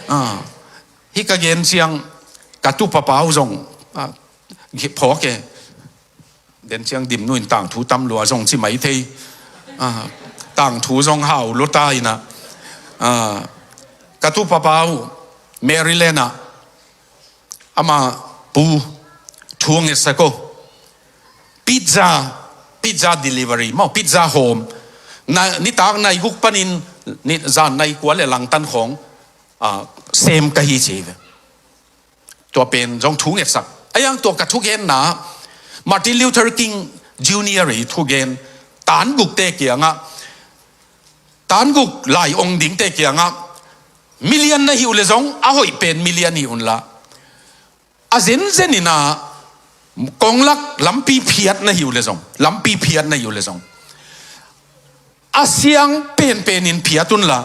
Ah, hih ka gen ciang ka tupa pau zong, ah, phawk e. Den ciang Dimnu in tangthu tam lua zong ci mai thei. Ah, tangthu zong hau lua ta in ah. Ah, ka tupa pau Maryland ah, ama pu thu ngetsak o. Pizza, pizza delivery maw, pizza home. Na, nitak nai guk panin, ni, zan nai kua le langtan khawng, ah, sem ka hi ci ve. Tua pen zong thu ngetsak. A yang tua ka thugenna, Martin Luther King Junior i thugen, tan gukte kiangah, tan guk lai ong dingte kiangah, million na hi uh le zong, a hoih pen million hi unla, a zenzen in ah, konglak lampi phiat na hi uh le zong, lampi phiat na hi uh le zong, a siang penpen in phiat unla,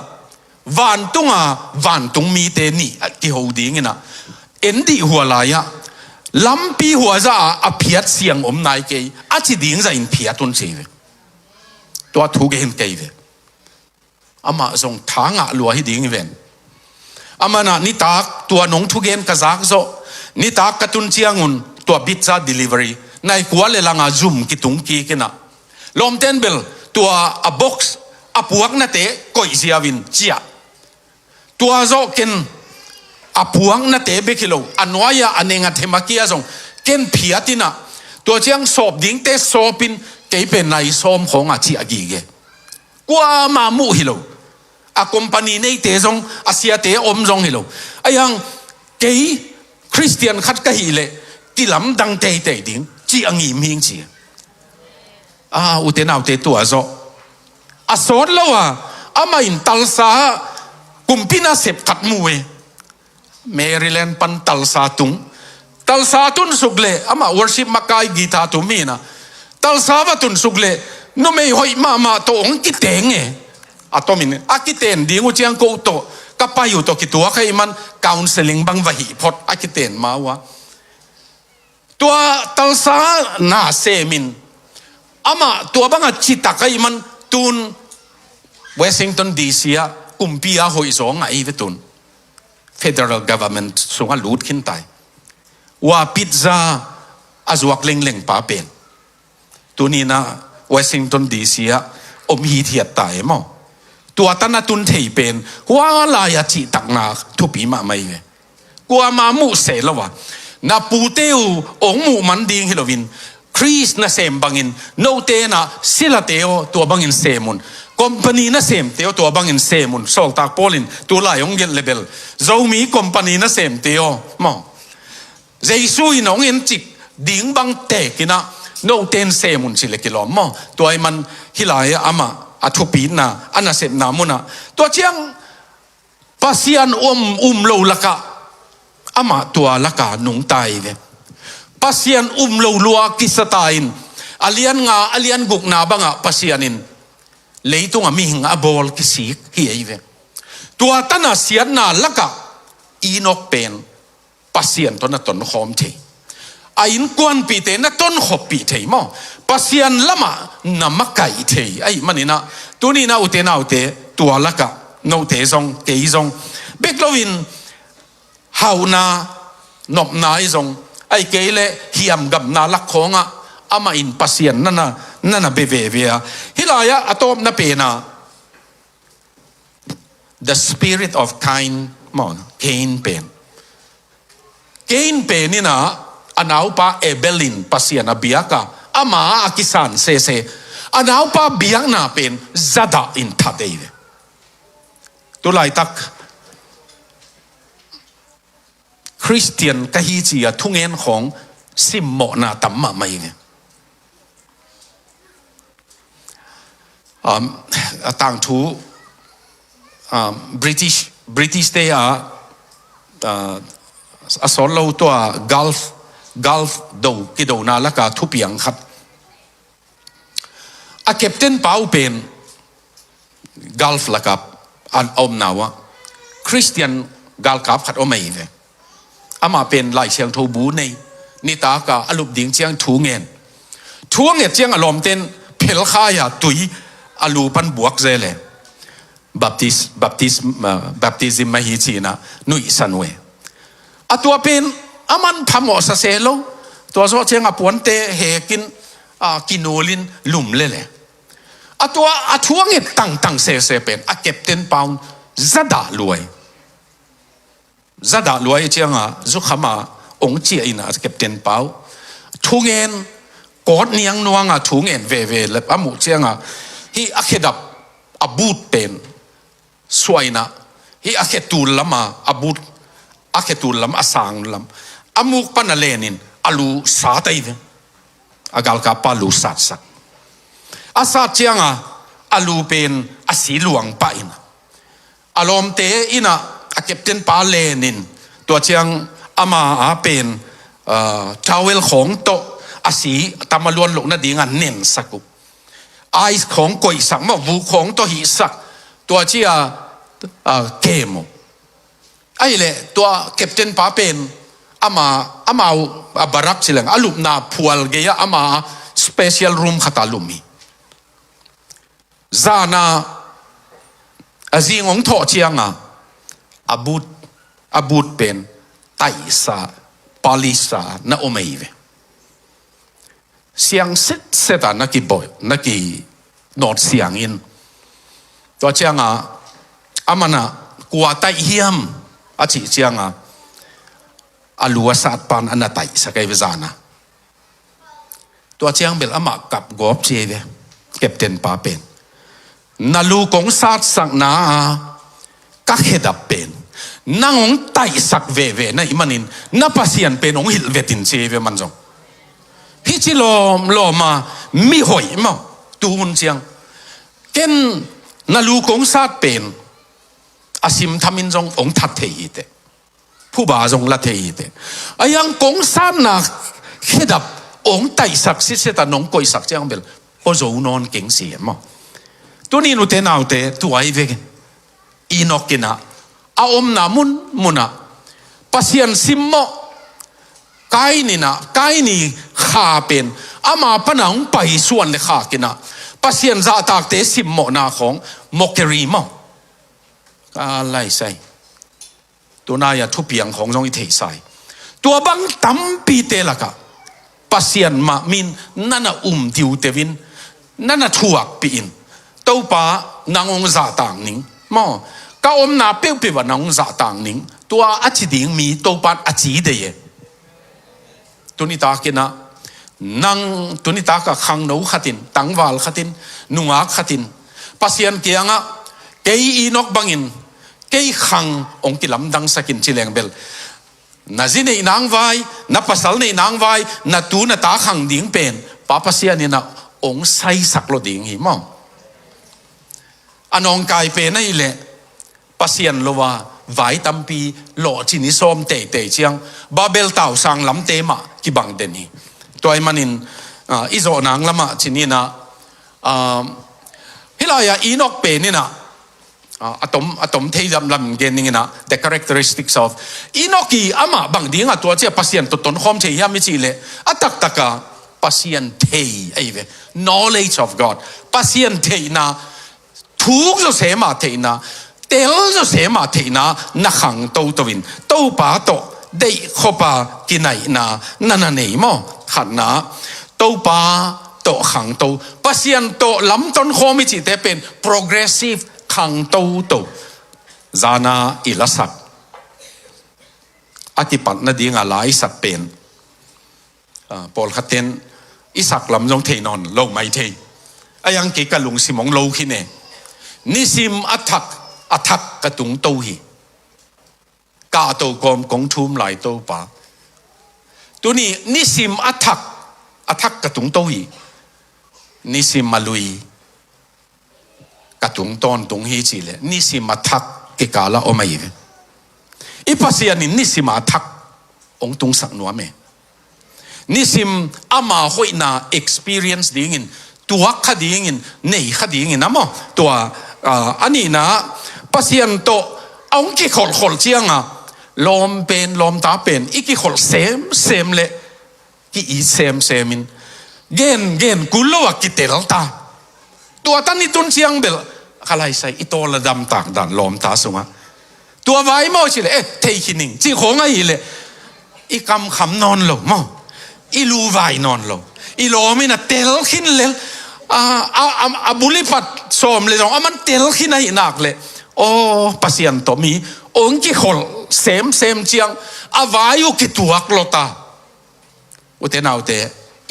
vantunga vantung mite nih a kiho ding in ah, en dih hua lai-ah, lampi hua zah a phiat siang om nai kei, a ci ding zah in phiat un ci ve. Tua thugen kei ve. Amah zong tha ngah lua hi ding hi ven. Amah in ah nitak tua nong thugen ka zak zawh, nitak ka tun ciangun tua pizza delivery, nai kua le langa zum kitung kik in ah, lawmten bel tua a box, a puaknate koih ziau in ciah. Tua zawh ken a puaknate bek hi lo, a nuai-ah a neng a them a kia zong ken phiat in ah, tua ciang sawp dingte sawp in, kei pen nai sawm khawng a ciah gige. Kuamah muh hi lo. A company neite zong, a siate om zong hi lo. A yang, kei Khristian khat ka hih leh, kilamdang teitei ding, ci a ngim hing ci. Ah, ute naute, tua zawh. A sawt lo a, amah in Tulsa kumpi nasep khat mu e. Maryland pan Tulsa tung. Tulsa tun suk leh, amah worship makai guitar tum hi in ah, Tulsa va tun suk leh, numei hoih mahmah tawh hong kiteng e. A tomin, a kiten ding uh ciang ko uh tawh, ka pai uh tawh kituak ahih man, counseling bang va hih phot, a kiten ma uh a. Tua Tulsa na sem in, amah tua banga citak ahih man, tun Washington D C ah kumpi a hoih zaw ngah hi ve tun. Federal government sungah lut khin tai. Ua pizza a zuak lengleng pa pen, tuni-in ah Washington D C ah om hithiat tai maw. Tua tan a tun thei pen, hua lai-a cihtakna thupi mahmah hi ve. Kuamah muh seh lo a, na pute uh hong muh man ding hi loin, Khrist nasem bangin, note in ah silate aw, tua bangin sem un. Company nasemte aw, tua bangin sem un. Sawltak Paul in tulai hong gelh le bel, Zomi company nasemte aw, maw, Jesu in hong encik ding bang tek in ah, note in sem un ci le kilawm maw. Tua ahih man hih lai-ah amah a thupitna, a nasepna munah, tua ciang Pasian um, um lo lakah, amah tua lakah nungta hi ve. Pasian um lo lua kisa ta in, a lian nga, a lian gukna bangah Pasian in leitungah mihing a bawl kisik hi hi ve. Tua tan a siatna lakah Enok pen Pasian tawh na tonkhawm thei. A innkuanpihte na tonkhawppih thei maw. Pasian lamah na makaih thei ahih manin ah, tuni-in ah ute naute, tua lakah note zong, kei zong, bek loin hauhna, nopna ahi zong, ahih kei leh hiamgamna lak khawngah amah in Pasian na na, na na bia veve a. Hih lai-ah a tawpna pen ah, the spirit of Cain, maw, Cain pen. Cain pen in ah, a naupa Abel in Pasian a biak a, ama a kisan sese, a naupa biakna pen zadah in that ei ve. Tulaitak Khristian ka hi ci-a thungen khawng simmawhna tam mahmah hi ve. Um, a tangthu, um, British, British te a, uh, a sawt lo tua Gulf, Gulf do, kidona laka thupiang khat. A captain pa uh pen Gulf lakah a omna uh ah Khristian galkap khat om ahi ve. Amah pen Lai Siangtho bu nei. Nitak a a lup ding ciang thu ngen. Thu a nget ciang a lawmten phelkhai a tui a lu pan buak zel e. Baptis, baptis, ah, baptism ahi ci-in a nuihsan uh e. A tua pen a manpha mawhsa se lo. Tua zawh ciang a puante hekin, ah, kinulin lum lel e. A tua a thu a nget tangtang sese pen a captain pa un zadah lua e. Zadah lua e ciang a zukham a ong ciah in a captain pa uh. Thu ngen, kawt niang nuang a thu ngen veve le a muh ciang a hih a khedap a but pen suah in a, hih a khetul lam a, a but, a khetul lam a sang lam a muk pan a len in a lu sat ahi ve. A galkap pa lu satsak. A sat ciang a, a lu pen a si luang pah in a, a lawmte in a, a captain pa len in, tua ciang ama a pen, ah, towel khawng tawh a si tam a luan loh nading a nensak uh. Ice khawng koihsak maw, vuk khawng tawh hihsak, tua ci a, ah, kem uh. Ahih leh tua captain pa pen ama, amau a barak ci leng a lupna phual gei a ama special room khat a lum hi. Zan a, a zing ong thawh ciang a, a but, a but pen taihsa, polish sa na om ahi ve. Siang setset a na kibawl, na kinawt siang in. Tua ciang a, aman a, kua taih hiam a cih ciang a, a lu a sat pan a na taihsak ahi ve zan a. Tua ciang bel amah kap gawp ci ahi ve, captain pa pen. Na lu kong satsakna a ka khedap pen nang hong taihsak veve na hih manin na Pasian pen hong hilh vet in ci ahi ve man zong. Hih ci lawmlawm a mi hoih maw, tu hun ciang. Ken na lu kong sat pen a simtham in zong hong that thei hi teh. Phuba zong la thei hi teh. A hiang kong satna khedap hong taihsak sitset a nong koihsak ciang bel aw zo nawn keng si e maw. Tuni nute naute tua hi ve. Enok in a, a omna munmun ah Pasian simmawh. Kain in a, Kain i kha pen ama pan a hong paisuan le khak in a, Pasian zahtakte simmawhna khawng mockery maw. Ka laisai. Tunai a thupiang khawng zong i theihsa hi. Tua bang tampite lakah Pasian mah min na na um tiuteu in, na na thuakpih in, Topa nang hong zahtak ning maw, ka omna peuhpeuh ah nang hong zahtak ning, tua a ci ding mi Topa in a ci dei e. Tunitak in a, nang tunitak a khangno khat in, tangval khat in, nungak khat in Pasian kiangah, kei Enok bangin kei khang hong kilamdangsak in ci leng bel, na zi neih nang vai, na pasal neih nang vai, na tu na ta khang ding pen Pa Pasian in a hong saisak lo ding hi maw. A nawngkai pen ahih leh Pasian lo a vai tampi lawhcin i sawm teitei ciang Babel tausang lamte mah kibang den hi. Tua ahih manin, ah, i zawh nang lamah cin in a, ah, hih lai-ah Enok pen in a, ah, a tom, a tom thei lamlam gen ning in a, the characteristics of Enok i amah bang ding a tua ci a Pasian tawh tonkhawm thei hiam i cih leh a taktak a Pasian thei ahi ve. Knowledge of God. Pasian theihna, thuk zawsem a theihna, tel zawsem a theihna na khang toto in Topa tawh deih khop a kinaihna na na nei maw. Khatna, Topa tawh khangto, Pasian tawh lamton khawm i cihte pen progressive khangtoto. Zan a i lasak, a kipat nading a la i sak pen, ah, pawlkhat ten i sak lam zong thei nawn lo mai thei. A hiang kei ka lungsim hong lo khin e. Nisim a thak, a thak ka tungto hi. Kahto kawm kong thum lai Topa. Tuni nisim a thak, a thak ka tungto hi. Nisim a lui ka tung tawntung hi cih leh nisim a thak kikal ah om ahi ve. I Pasian in nisim a thak hong tungsak nuam e. Nisim ama hoihna experience dingin, tuak kha dingin, nei kha dingin a maw. Tua, ah, a nihna, Pasian tawh a hong kikholhkholh ciang a, Lawm pen, lawmta pen i kikholh semsem le ki-it semsem in, gen gen kul lo a kitel ta. Tua tan i tun ciang bel, ka lai sai, i tawl a damtak dan lawmta sungah. Tua vai maw cih leh, eh, thei khin ing cih khawng ahih leh, i kamkham nawn lo maw, i luvai nawn lo, i lawm in a tel khin lel. A, a, a, a bul i pat sawm le zong a man tel khin ahih nak leh, aw, Pasian tawh mi ong kikholh semsem ciang a vai uh kituak lo ta. Ute naute,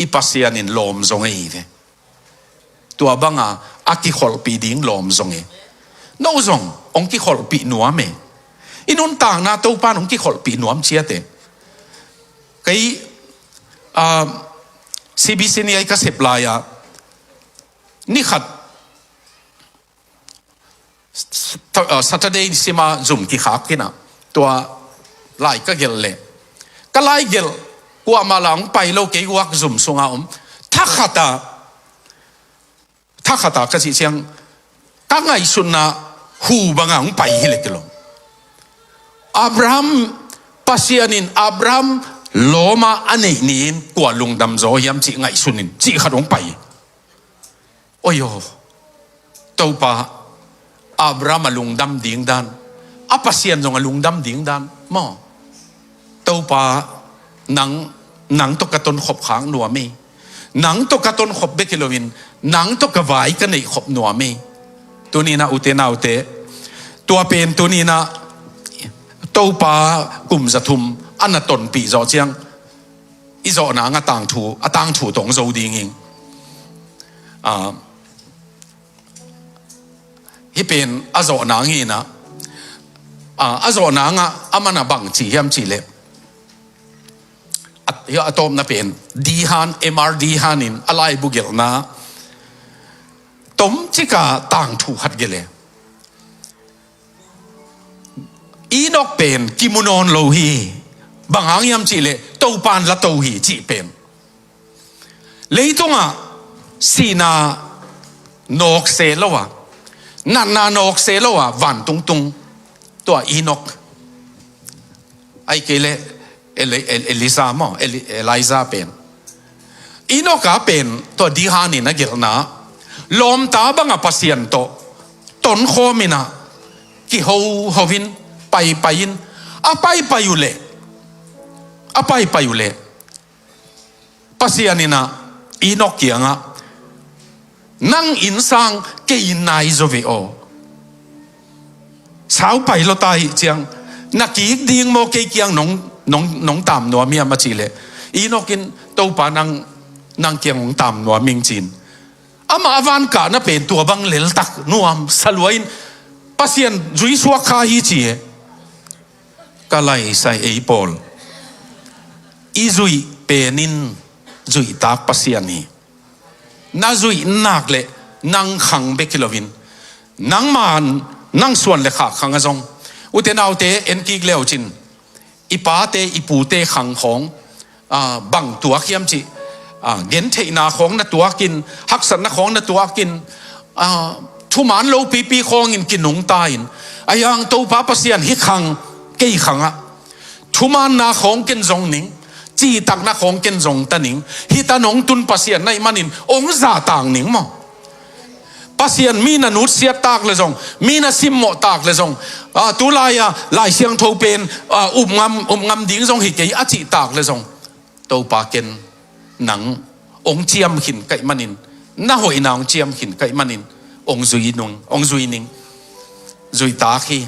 i Pasian in lawm zong ei ve. Tua banga a kikholhpih ding lawm zong e. No zong ong kikholhpih nuam e. I nuntakna Topa in ong kikholhpih nuam ciat e. Kei, ah, C B C ni ai ka sep lai-a, ni khat, Sat-, ah, Saturday sima zum kikhak kina, tua lai ka gelh leh, ka lai gelh, kuamah la ong pai lo, kei guak zum sunga om. Thakhata, thakhata ka cih ciang, ka ngaihsutna hu banga ong pai hi leh kilawm. Abraham, Pasian in Abraham lawma a neih ni-in kua lungdam zaw hiam cih ngaihsun in, cih khat ong pai. Oi aw, Topa, Abraham a lungdam ding dan, a Pasian zong a lungdam ding dan maw. Topa, nang, nang tawh ka tonkhop khak nuam e. Nang tawh ka tonkhop bek hi loin, nang tawh ka vai ka neihkhop nuam e. Tuni-in ah, ute naute, tua pen tuni-in ah Topa kum za thum a na tonpih zawh ciang, i zawh nang a tangthu, a tangthu tawh ong zo ding ing. Ah, hih pen a zawh nang hi-in ah, ah, a zawh nang ah a man a bang ci hiam cih leh, a, a tawpna pen, Dehan, M R Dehan in a laibu gelhna tomcik a tangthu khat gelh e. Enok pen kimu nawn lo hi. Bang hang hiam cih leh Topa in la to hi cih pen. Leitungah sihna nawkse lo a, natna nawkse lo a vantung tung, tua Enok, ahih kei leh Eli-, El-, Elisa maw, Eli-, Elijah pen. Enok a pen tua Dehan in a gelhna, lawmta banga Pasian tawh tonkhawm in ah, kihoho in, paipai in, a paipai uh leh, a paipai uh leh, Pasian in ah Enok kiangah, nang inn sang kei inn nai zaw ve aw. Sau pai lo ta hi ciang, na kik ding maw, kei kiang nong, nong, nong tam nuam hiam a cih leh, Enok in, Topa, nang, nang kiang hong tam nuam ing ci-in. Amah a van kahna pen tua bang leltak nuam sa lua in, Pasian zui suak kha hi ci e. Ka lai sai ei pawl, i zuih pen in zuihtak Pasian hi. Na zuih nak leh nang khang bek hi loin, nangman nang suan le khak khang a zong, ute naute, en kik le uh cin, i pate i pute khang khawng, ah, bang tuak hiam cih, ah, gentheihna khawng na tuakin, haksatna khawng na tuakin, ah, thuman lopipi khawngin kinungta in, a hiang Topa Pasian, hih khang, kei khangah thumanna khawng ken zong ning, cihtakna khawng ken zong ta ning, hih tan hong tun Pasian na hih manin hong zahtak ning maw. Pasian mi na nutsiat tak le zong, mi na simmawh tak le zong, ah, tulai-a Lai Siangtho pen, ah, um ngam, um ngam ding zong hi kei a cih tak le zong, Topa, ken nang hong ciam khin ka hih manin, na hoihna hong ciam khin ka hih manin, hong zui nung, hong zui ning, zuihtak hi.